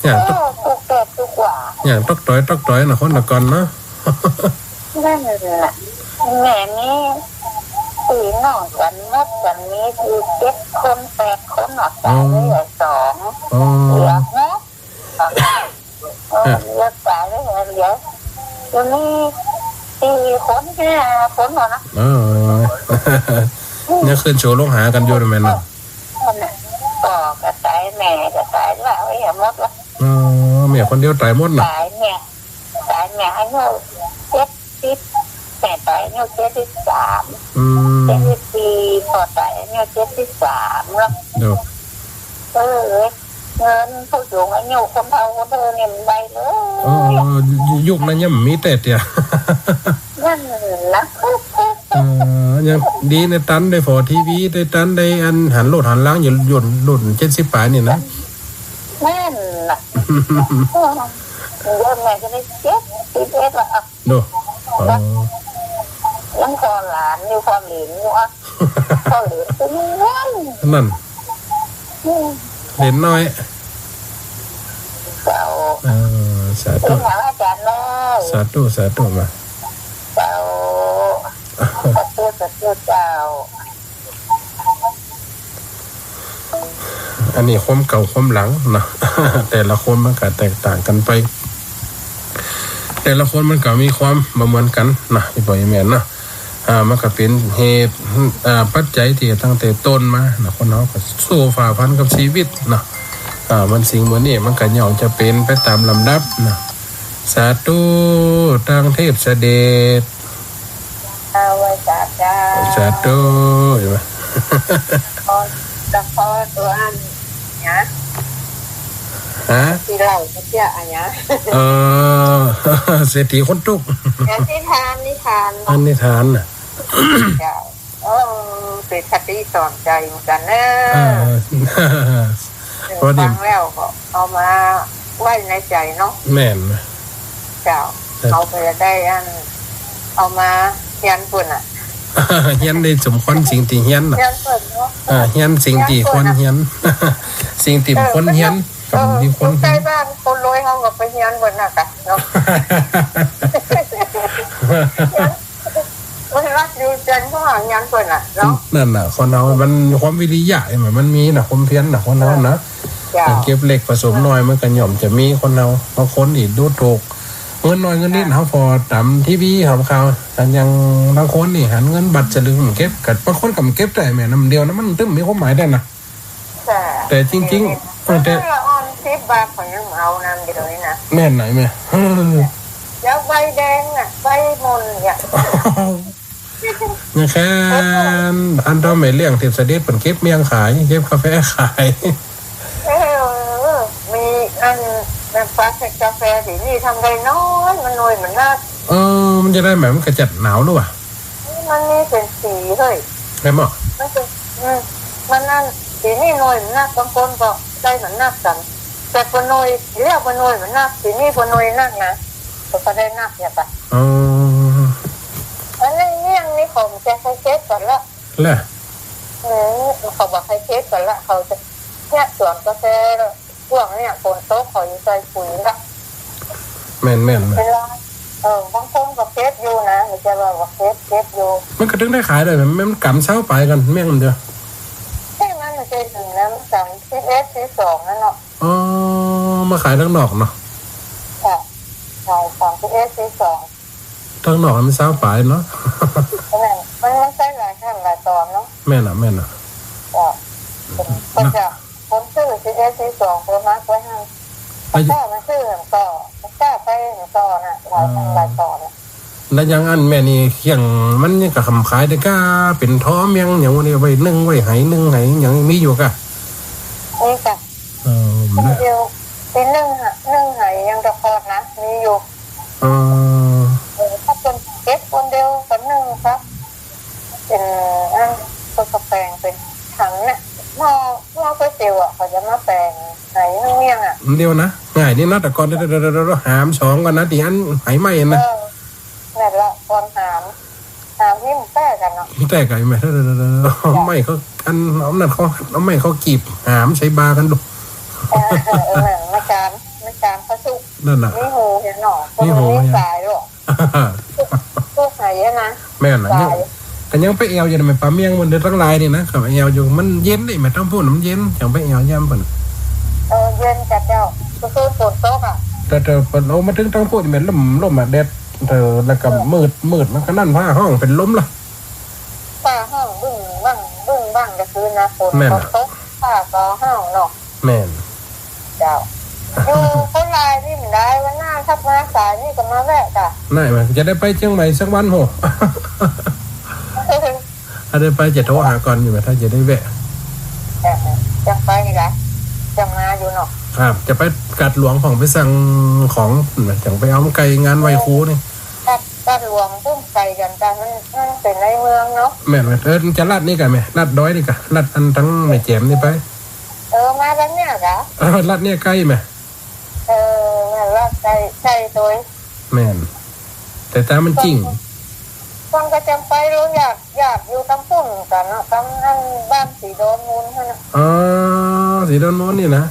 อย่าง โอ้ ตุ๊กแตกตุ๊กหว่า อย่างตอกตอยตอกตอยนะ คนละก่อนเนาะ นั่นน่ะ แม่มีปี้น้องกั๋นหมด กั๋นมีตี้เจ็ดคนแปดคนเนาะ ต๋ายไปแล้วสอง อ๋อ เหลือหก เออ เหลือต๋ายไปแล้ว เหลือ เดี๋ยวนี้สี่คนห้าคนเนาะ เออ ยังขึ้นโฉลงหากั๋นอยู่นะแม่เนาะ นั่นน่ะ ป้อก็ต๋าย แม่ก็ต๋าย เหลือไว้หมดละ อ๋อ แม่คนเดียวต๋ายหมดน่ะ ต๋ายแม่ ต๋ายแม่อายุเจ็ดสิบ แม่ต๋ายอายุเจ็ดสิบสาม อืม เจ็ดสิบสี่ ป้อต๋ายอายุเจ็ดสิบสามเนาะ โด เออ เงินผู้สูงอายุคนเฒ่าคนเฒ่านี่มันได้เลย อ๋อ ยุคนั้นยังบ่มีแต๊เตื้อ นั่นนะ เออ ยังดีในตันได้ผ่อทีวี ได้ตันได้อันหันโลดหันลางอยู่ รุ่น รุ่นเจ็ดสิบป๋ายนี่นะ นั่นน่ะ เดี๋ยวแม่จะได้เจ็ดสิบเอ็ดละ โด อ๋อ ยังผ่อหลานอยู่ ผ่อเหลนอยู่อะ ผ่อเหลนเป็นเงิน นั่น อืม เหลนน้อย เจ้า เออ สาธุ เป็นหยังอาจ๋ารย์เอ้ย สาธุ สาธุ มา เจ้า สาธุ สาธุเจ้า อันนี้ความเก่าความหลังเนาะ แต่ละคนมันก็แตกต่างกั๋นไป แต่ละคนมันก็มีความบ่เหมือนกั๋นนะ อี่ป้ออี่แม่เนาะ อ่า มันก็เป๋นเหตุ อ่า ปัจจัยตี้ตั้งแต่ต้นมานะ คนเฮาก็สู้ฝ่าฟันกับชีวิตเนาะ อ่า มันสิ่งเหล่านี้มันก็ย่อมจะเป๋นไปต๋ามลำดับนะ สาธุ ตังเทพเสด็จ เอาไว้สาธุ สาธุ เห็นไหม ขอ ขอตั๋วอันนะ ฮะ ตี้เล่าเมื่อกี้อะนะ เออ เศรษฐีคนตุ๊ก เดี๋ยวนิทาน นิทาน อันนิทานน่ะ เจ้า เออ เป๋นคติสอนใจ๋เหมือนกั๋นเนาะ เออ เออ ฟังแล้วก็เอามาไว้ในใจ๋เนาะ แม่น เจ้า ครับ เอาไปได้อัน เอามาเฮียนเปิ้นน่ะ เฮียนได้สมควรสิ่งตี้เฮียนน่ะ เฮียนเปิ้นเนาะ อ่า เฮียนสิ่งตี้ควรเฮียน สิ่งตี้บ่ควรเฮียน เออ กับตี้ควรเฮียน ใก้บ้านคนรวยเฮาก็ไปเฮียนเปิ้นน่ะกะเนาะ เฮียน มันรักอยู่เจนข้างหลังยังเปิ้นน่ะเนาะ นั่นน่ะ คนเฮามันความวิริยะนี่มันมีน่ะ ความเพียรน่ะ คนเฮาน่ะ เจ้า เก็บเล็กผสมน้อยมันก็ย่อมจะมี คนเฮา บางคนนี่ดูถูก เงินน้อยเงินนิด เฮาผ่อต๋ามทีวี ข่าวๆ กั๋น อย่างบางคนนี่หันเงินบาทสลึงเก็บ กั๋น บางคนก็บ่เก็บได้แม่ น้ำเดียวนะ มันตึงมีความหมายได้น่ะ ค่ะ แต่จริงๆ เออ แต่ แต่ละอ่อนสิบบาทเขายังเอาน้ำเดียวนี่นะ แม่นไหนแม่ เออ แล้วใบแดงน่ะ ใบมนเนี่ย ยังแค่อันเฒ่าแม่เลี้ยงเทพเสด็จเปิ้นเก็บเมี่ยงขาย เก็บกาแฟขาย เออ มีอัน น้ำฟักกาแฟตี้นี่ทำได้น้อย มันน้อยมันนัก เออ มันจะได้ไหม มันกะจัดหนาวหรือวะ มันมีเป๋นสีเฮ้ย แม่นบ่ มันเป๋น อืม มันอัน ตี้นี่น้อยมันนัก บางคนก็ได้มันนักกั๋น แต่ป้อน้อย เรียกป้อน้อยมันนัก ตี้นี่ป้อน้อยนักนะ ก็ได้นักเนี่ยปะ อ๋อ อันนี้เมี่ยงนี่เขาจะใส่เก็บก่อนละ แหละ เออ เขาบ่ใส่เก็บก่อนละ เขาจะเนี่ยสวนกาแฟ ช่วงเนี่ยฝนตกเขาจะใส่ปุ๋ยละ แม่นๆๆ เวลา เออ บางคนก็เก็บอยู่นะ บ่ใจ้ว่าบ่เก็บ เก็บอยู่ มันก็ตึงได้ขายได้ มัน มันก๋ำเซ้าไปกั๋น เมี่ยงอันเดียว ใจ้ มันบ่ใจ้ตึงนะ มันก๋ำสิบเอ็ด สิบสองนั่นเนาะ อ๋อ มาขายตางนอกเนาะ ค่ะ ขายก๋ำสิบเอ็ด สิบสอง ตางนอกมันเซ้าไปเนาะ แม่น มัน มันใส่หลายขั้นหลายต๋อนเนาะ แม่นน่ะ แม่นน่ะ จ้ะ ก็จะ คนซื้อสิบเอ็ด สิบสอง เปิ้นมาไว้หั้น ไอ้ ก็กล้ามาซื้อหั้นก็ ก็กล้าไปหั้นก็น่ะ หลายขั้นหลายต๋อนน่ะ แล้วอย่างอันแม่นี่เคี่ยงมันยังกะขำขายได้กะ เป๋นท้อเมี่ยงอย่างวันนี้ ไว้นึ่ง ไว้ไหนึ่งไหอย่างมีอยู่กะ มีกะ เออ คนเดียว ตี้นึ่งหะ นึ่งไหยังตะกอนนะ มีอยู่ เออ เออ ถ้าเปิ้นเก็บคนเดียวก็นึ่งครับ เป๋นอัน เปิ้นก็แป๋งเป๋นถังเนี่ย หม้อ หม้อก๋วยเตี๋ยวอะ เขาจะมาแป๋งไหนึ่งเมี่ยงอะ อันเดียวนะ ง่ายดีนะ ตะกอน เดี๋ยวๆๆๆ หามสองก่อนนะ ตี้อันไหไม้นะ เออ นั่นละ ก่อนหาม หามนี่มันแตกกั๋นเนาะ แตกกั๋นไหม เดี๋ยวๆๆๆ เอาไม้เขา อัน เอานั่นเขา เอาไม้เขากีบ หามใส่บ่ากั๋นดู เออ เออ เออ มาจาน มาจานเขาสุก นั่นน่ะ มีหูเหียเนาะ มีหูเหีย มีสายหรอ พวกไหอะนะ แม่นน่ะ สาย ยัง ก็ยังไปแอ่วอยู่นะ แม่ป๋าเมี่ยงมันเดือดร้อนหลายนี่นะ ก็แอ่วอยู่ มันเย็นนี่ แม่ต้องพูด มันเย็น ยังไปแอ่วย่ำเปิ้น เออ เย็นจ้ะเจ้า ก็คือฝนตกอะ แต่ แต่เปิ้นเอามาถึงต้องพูด แม่นลม ลมอะ แดด เออ แล้วก็ เออ มืด มืด มันก็นั่น ฟ้าฮ้อง เป๋นลมละ ฟ้าฮ้อง บึ้งบ้าง บึ้งบ้าง ก็คือนะ ฝน แม่นน่ะ ตก ฟ้าก็ฮ้องเนาะ แม่น เจ้า อยู่โคราชนี่บ่ได้ วันหน้าถ้ามาสายนี่ก็มาแวะจ้ะ ได้ไหม จะได้ไปเจียงใหม่สักวันโห ถ้าได้ไปจะโทรหาก่อนอยู่ไหม ถ้าจะได้แวะ เออ จะไปนี่ละ จะมาอยู่เนาะ ครับ จะไปกาดหลวงของไปสั่งของ จะไปเอาไก่งานไหว้ครูนี่ กาด กาดหลวงปุ้นไกลกั๋นจ้ะ มัน มันเป๋นในเมืองเนาะ แม่นไหม เออ จะลัดนี่กะแม่ ลัดดอยนี่กะ ลัดอันตังแม่แจ่มนี่ไป เออ มาลัดเนี่ยกะ เออ ลัดเนี่ยใก้ไหม เออ แม่นละ ใก้ ใก้โตย แม่น แต่ต๋ามมันจริง คนก็จังไป เฮาอยาก อยากอยู่ตางปุ้นกั๋นเนาะ ตางอันบ้านสีดอนมูลหั้นน่ะ อ๋อ สีดอนมูลนี่นะ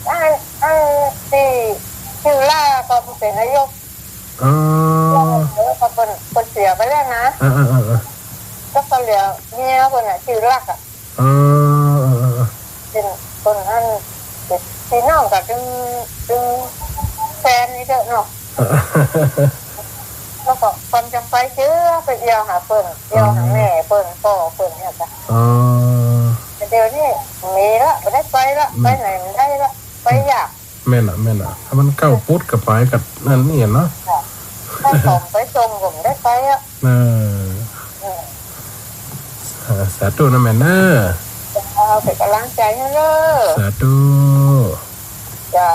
อัน อันตี้ ตี้ลาวก็เป๋นนายก อ๋อ เออ เขาเปิ้น เปิ้นเสียไปแล้วนะ เออๆๆๆ แล้วก็เหลือเมียเปิ้นน่ะ จื้อลักษณ์อะ เออๆๆๆ เปิ้น เปิ้นอัน ปี้น้องก็ตึง ตึงแฟนนี่เต๊อะเนาะ แล้วก็คนจังไปเจื้อ ไปเอี่ยวหาเปิ้น เอี่ยวหาแม่เปิ้น ป้อเปิ้นเนี่ยจ้ะ อ๋อ แต่เดี๋ยวนี้บ่มีละ บ่ได้ไปละ อืม ไปไหนบ่ได้ละ ไปยาก แม่นน่ะ แม่นน่ะ ถ้ามันเก๊าปุ๊ดก็ไปกับนั่นนี่เนาะ ค่ะ ไปส่ง ไปส่งก็บ่ได้ไปอะ เออ อืม อ่า สาธุนะแม่เนอะ เจ้า เป๋นก๋ำลังใจ๋ให้เนอะ สาธุ เจ้า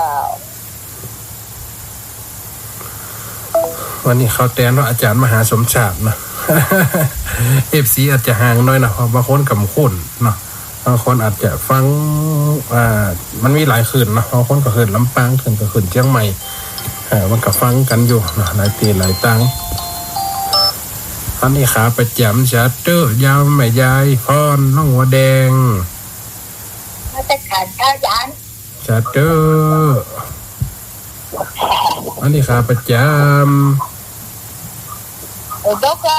วันนี้เข้าแตนว่าอาจ๋ารย์มหาสมศักดิ์เนาะ เอฟซี อาจจะห่างหน่อยเนาะ เพราะบางคนก็บ่คุ้นเนาะ บางคนอาจจะฟัง อ่า มันมีหลายคลื่นเนาะ บางคนก็คลื่นลำปาง คลื่นก็คลื่นเจียงใหม่ เอ่อ มันก็ฟังกั๋นอยู่เนาะ หลายตี้หลายตาง อันนี้ขาประจ๋ำ สาธุ ยาวแม่ยายพร น้องหัวแดง นมัสก๋ารเจ้าอาจ๋ารย์ สาธุ อันนี้ขาประจ๋ำ เออ ตกก็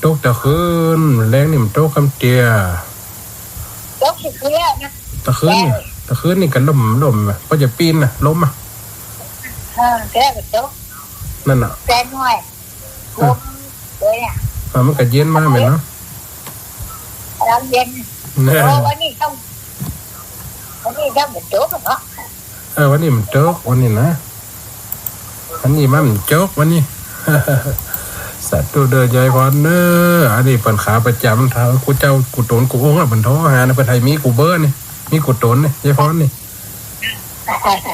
ตกตะคืน แลงนี่มันตกกำเตี้ย ตกตะคืนนะ ตะคืนนี่ แลง ตะคืนนี่ก็ลม ลมอะ พอจะปีนนะ ลมอะ เออ แลงก็ตก นั่นน่ะ แลงหน่อย เออ ลมเลยอะ อ่ะ มันก็เย็นมาแม่นเนาะ น้ำเย็น เนี่ย โอ้ วันนี้ต้อง วันนี้ต้องบ่ตกเนาะ เออ วันนี้มันตก วันนี้นะ วันนี้มันตก วันนี้ สาธุเด้อยายพรเนอะ อันนี้เปิ้นขาประจ๋ำ ถ้ากู้เจ้ากู้ต๋นกู้องค์อะ เปิ้นโทรหานะ เปิ้นหื้อมีกู้เบอร์นี่ มีกู้ต๋นนี่ ยายพรนี่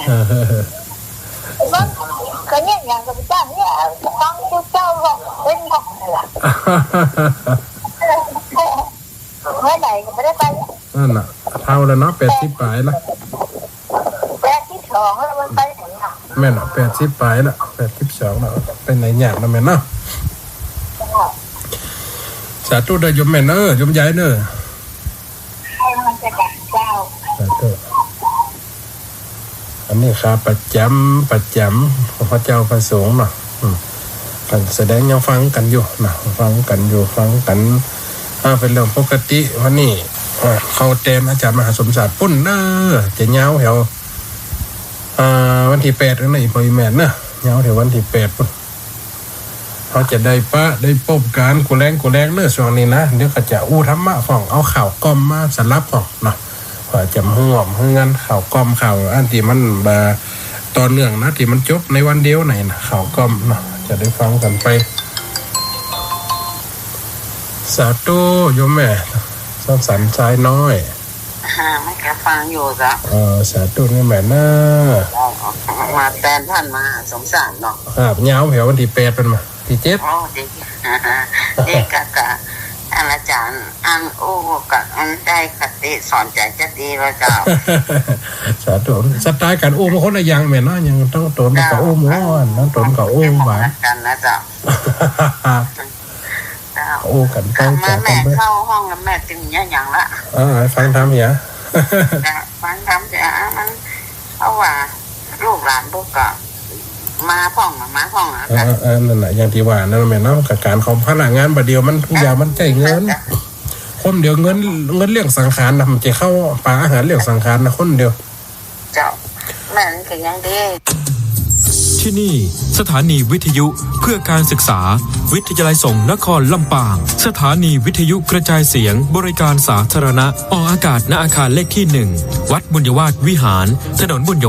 เออ ก็เนี่ยอย่างกับเจ้าเนี่ย ฟังกู้เจ้าก็เป๋นของนั่นแหละ เมื่อไหร่ก็บ่ได้ไป นั่นน่ะ เฒ่าแล้วเนาะ แปดสิบป๋ายละ แปดสิบสองแล้วมันไปไหนอะ แม่นน่ะ แปดสิบป๋ายละ แปดสิบสองแล้ว ไปไหนยากนะแม่เนาะ สาธุเด้อโยมแม่เนอะ โยมยายเนอะ นมัสก๋ารเจ้า สาธุ อันนี้ขาประจ๋ำ ประจ๋ำของพระเจ้าพระสงฆ์เนาะ อืม กั๋นแสดงยังฟังกั๋นอยู่นะ ฟังกั๋นอยู่ ฟังกั๋น อ่า เป๋นเรื่องปกติ วันนี้ อ่า เข้าแตนอาจ๋ารย์มหาสมศักดิ์ปู้นเนอะ จะยาวแถว อ่า วันตี้แปดนั่นนะ อีพ่ออีแม่เนอะ ยาวแถววันตี้แปดปู้น เฮาจะได้ปะได้ปบกั๋นกู้แลงกู้แลงเนอะ ช่วงนี้นะ เดี๋ยวก็จะอู้ธรรมะพ่อง เอาข่าวกล่อมมาสลับพ่องเนาะ เปื้อจะหื้อหอมหื้อเงิน ข่าวกล่อม ข่าวอันตี้มันบ่ต่อเนื่องนะ ตี้มันจบในวันเดียวไหนนะ ข่าวกล่อมเนาะ จะได้ฟังกั๋นไป สาธุโยมแม่ สร้างสรรค์ชายน้อย อ่า แม่ก็ฟังอยู่เจ้า เออ สาธุนี่แม่เนอะ เจ้า มาแตนต้านมหาสมศักดิ์เนาะ ครับ ยาวแถววันตี้แปดปู้นมา ตี้เจ็ด อ๋อ ดี ดีกะ กะ อาจ๋ารย์ อันอู้กะ อันได้คติสอนใจ๋จะดีแล้วเจ้า สาธุ สไตล์ก๋านอู้มันคนละอย่างแม่เนาะ อย่างต๋นก็อู้ม่วน ต๋นก็อู้หวาน กั๋นนะเจ้า เจ้า อู้กั๋นไป มา จ๋ากั๋นไป แม่เข้าห้องแล้ว แม่ตึงเยียะหยังละ อ่า ฟังธรรมเหีย จ้ะ ฟังธรรมเหีย มัน เพราะว่าลูกหลานพวกก็มาพ่อง มาพ่องอะ เออ เออ นั่นแหละ อย่างตี้ว่านั่นแหละแม่เนาะ กับก๋านของพนักงานบ่าเดี่ยวมัน ทุกอย่างมันใจ๊เงิน จ้ะ คนเดียวเงิน เงินเลี้ยงสังขารนะ มันจะเข้าป๋าอาหารเลี้ยงสังขารนะ คนเดียว เจ้า แม่นก็ยังดี ที่นี่สถานีวิทยุเพื่อการศึกษา วิทยาลัยสงฆ์นครลำปาง สถานีวิทยุกระจายเสียงบริการสาธารณะ ออกอากาศณอาคารเลขที่หนึ่ง วัดบุญยวาสวิหาร ถนนบุญยวาส